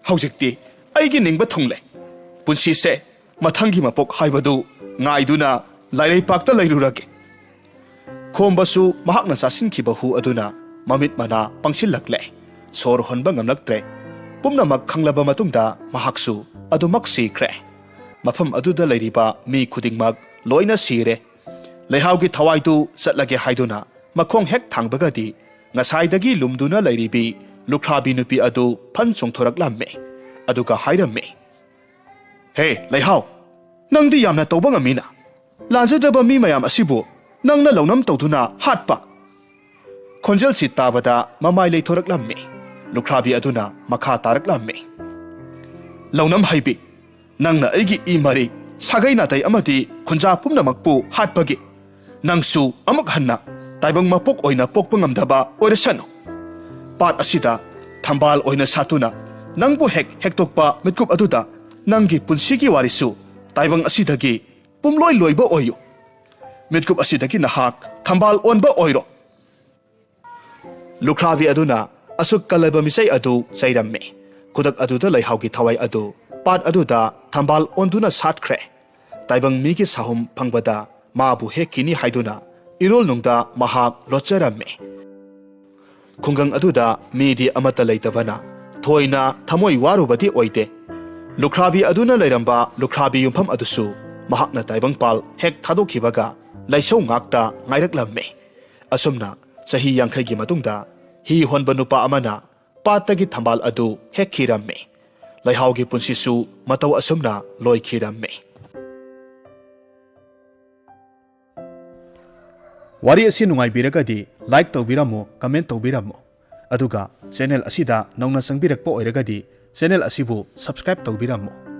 "ꯍꯧꯖꯤꯛꯇꯤ ꯑꯩꯒꯤ ꯅꯤꯡꯕ ꯊꯨꯡꯂꯦ꯫ ꯄꯨꯟꯁꯤꯁꯦ ꯃꯊꯪꯒꯤ ꯃꯄꯣꯛ ꯍꯥꯏꯕꯗꯨ ꯉꯥꯏꯗꯨꯅ ꯂꯥꯏꯔꯩꯄꯥꯛꯇ ꯂꯩꯔꯨꯔꯒꯦ꯫" ꯈꯣꯝꯕꯁꯨ ꯃꯍꯥꯛꯅ ꯆꯥꯁꯤꯟꯈꯤꯕ ꯍꯨ ꯑꯗꯨꯅ ꯃꯃꯤꯠ ꯃꯅꯥ ꯄꯪꯁꯤꯜꯂꯛꯂꯦ꯫ ꯁꯣꯔ ꯍꯣꯟꯕ ꯉꯝꯂꯛꯇ꯭ꯔꯦ꯫ ꯄꯨꯝꯅꯃꯛ ꯈꯪꯂꯕ ꯃꯇꯨꯡꯗ ꯃꯍꯥꯛꯁꯨ ꯑꯗꯨꯃꯛ ꯁꯤꯈ꯭ꯔꯦ꯫ ꯃꯐꯝ ꯑꯗꯨꯗ ꯂꯩꯔꯤꯕ ꯃꯤ ꯈꯨꯗꯤꯡꯃꯛ ꯂꯣꯏꯅ ꯁꯤꯔꯦ꯫ ꯂꯩꯍꯥꯎꯒꯤ ꯊꯋꯥꯏꯗꯨ ꯆꯠꯂꯒꯦ ꯍꯥꯏꯗꯨꯅ ꯃꯈꯣꯡ ꯍꯦꯛ ꯊꯥꯡꯕꯒꯗꯤ ꯉꯁꯥꯏꯗꯒꯤ ꯂꯨꯝꯗꯨꯅ ꯂꯩꯔꯤꯕꯤ ꯂꯨꯈ꯭ꯔꯥꯕꯤ ꯅꯨꯄꯤ ꯑꯗꯨ ꯐꯟ ꯆꯣꯡꯊꯣꯔꯛꯂꯝꯃꯤ꯫ ꯑꯗꯨꯒ ꯍꯥꯏꯔꯝꯃꯤ, "ꯍꯦ ꯂꯩꯍꯥꯎ, ꯅꯪꯗꯤ ꯌꯥꯝꯅ ꯇꯧꯕ ꯉꯝꯃꯤꯅ꯫ ꯂꯥꯟꯖꯗ꯭ꯔꯕ ꯃꯤ ꯃꯌꯥꯝ ꯑꯁꯤꯕꯨ ꯅꯪꯅ ꯂꯧꯅꯝ ꯇꯧꯗꯨꯅ ꯍꯥꯠꯄ꯫" ꯈꯣꯟꯖꯦꯜꯁꯤ ꯇꯥꯕꯗ ꯃꯃꯥꯏ ꯂꯩꯊꯣꯔꯛꯂꯝꯃꯤ꯫ ꯂꯨꯈ꯭ꯔꯥꯕꯤ ꯑꯗꯨꯅ ꯃꯈꯥ ꯇꯥꯔꯛꯂꯝꯃꯤ, "ꯂꯧꯅꯝ ꯍꯩꯕꯤ, ꯅꯪꯅ ꯑꯩꯒꯤ ꯏ ꯃꯔꯤ, ꯁꯥꯒꯩ ꯅꯥꯇꯩ ꯑꯃꯗꯤ ꯈꯨꯟꯖꯥ ꯄꯨꯝꯅꯃꯛꯄꯨ ꯍꯥꯠꯄꯒꯤ ꯅꯪꯁꯨ ꯑꯃꯨꯛ ꯍꯟꯅ ꯇꯥꯏꯕꯪ ꯃꯄꯣꯛ ꯑꯣꯏꯅ ꯄꯣꯛꯄ ꯉꯝꯗꯕ ꯑꯣꯏꯔꯁꯅꯨ꯫ ꯄꯥꯠ ꯑꯁꯤꯗ ꯊꯝꯕꯥꯜ ꯑꯣꯏꯅ ꯁꯥꯠꯇꯨꯅ ꯅꯪꯕꯨ ꯍꯦꯛ ꯍꯦꯛꯇꯣꯛꯄ ꯃꯤꯠꯀꯨꯞ ꯑꯗꯨꯗ ꯅꯪꯒꯤ ꯄꯨꯟꯁꯤꯒꯤ ꯋꯥꯔꯤꯁꯨ ꯇꯥꯏꯕꯪ ꯑꯁꯤꯗꯒꯤ ꯄꯨꯝꯂꯣꯏ ꯂꯣꯏꯕ ꯑꯣꯏꯌꯨ꯫ ꯃꯤꯠꯀꯨꯞ ꯑꯁꯤꯗꯒꯤ ꯅꯍꯥꯛ ꯊꯝꯕꯥꯜ ꯑꯣꯟꯕ ꯑꯣꯏꯔꯣ꯫" ꯂꯨꯈ꯭ꯔꯥꯕꯤ ꯑꯗꯨꯅ ꯑꯁꯨꯛ ꯀꯜꯂꯕ ꯃꯤꯆꯩ ꯑꯗꯨ ꯆꯩꯔꯝꯃꯤ꯫ ꯈꯨꯗꯛ ꯑꯗꯨꯗ ꯂꯩꯍꯥꯎꯒꯤ ꯊꯋꯥꯏ ꯑꯗꯨ ꯄꯥꯠ ꯑꯗꯨꯗ ꯊꯝꯕꯥꯜ ꯑꯣꯟꯗꯨꯅ ꯁꯥꯠꯈ꯭ꯔꯦ꯫ ꯇꯥꯏꯕꯪ ꯃꯤꯒꯤ ꯁꯥꯍꯨꯝ ꯐꯪꯕꯗ ꯃꯥꯕꯨ ꯍꯦꯛꯈꯤꯅꯤ ꯍꯥꯏꯗꯨꯅ ꯏꯔꯣꯜꯅꯨꯡꯗ ꯃꯍꯥꯛ ꯂꯣꯠꯆꯔꯝꯃꯤ꯫ ꯈꯨꯡꯒꯪ ꯑꯗꯨꯗ ꯃꯤꯗꯤ ꯑꯃꯠꯇ ꯂꯩꯇꯕꯅ ꯊꯣꯏꯅ ꯊꯃꯣꯏ ꯋꯥꯔꯨꯕꯗꯤ ꯑꯣꯏꯗꯦ꯫ ꯂꯨꯈ꯭ꯔꯥꯕꯤ ꯑꯗꯨꯅ ꯂꯩꯔꯝꯕ ꯂꯨꯈ꯭ꯔꯥꯕꯤ ꯌꯨꯝꯐꯝ ꯑꯗꯨꯁꯨ ꯃꯍꯥꯛꯅ ꯇꯥꯏꯕꯪꯄꯥꯜ ꯍꯦꯛ ꯊꯥꯗꯣꯛꯈꯤꯕꯒ ꯂꯥꯏꯁꯧ ꯉꯥꯛꯇ ꯉꯥꯏꯔꯛꯂꯝꯃꯤ꯫ ꯑꯁꯨꯝꯅ ꯆꯍꯤ ꯌꯥꯡꯈꯩꯒꯤ ꯃꯇꯨꯡꯗ ꯍꯤ ꯍꯣꯟꯕ ꯅꯨꯄꯥ ꯑꯃꯅ ꯄꯥꯠꯇꯒꯤ ꯊꯝꯕꯥꯜ ꯑꯗꯨ ꯍꯦꯛꯈꯤꯔꯝꯃꯤ꯫ ꯂꯩꯍꯥꯎꯒꯤ ꯄꯨꯟꯁꯤꯁꯨ ꯃꯇꯧ ꯑꯁꯨꯝꯅ ꯂꯣꯏꯈꯤꯔꯝꯃꯤ꯫ ꯋꯥꯔꯤ ꯑꯁꯤ ꯅꯨꯡꯉꯥꯏꯕꯤꯔꯒꯗꯤ like ꯇꯧꯕꯤꯔꯝꯃꯨ, comment ꯇꯧꯕꯤꯔꯝꯃꯨ꯫ ꯑꯗꯨꯒ channel ꯑꯁꯤꯗ ꯅꯧꯅ ꯆꯪꯕꯤꯔꯛꯄ ꯑꯣꯏꯔꯒꯗꯤ channel ꯑꯁꯤꯕꯨ subscribe ꯇꯧꯕꯤꯔꯝꯃꯨ꯫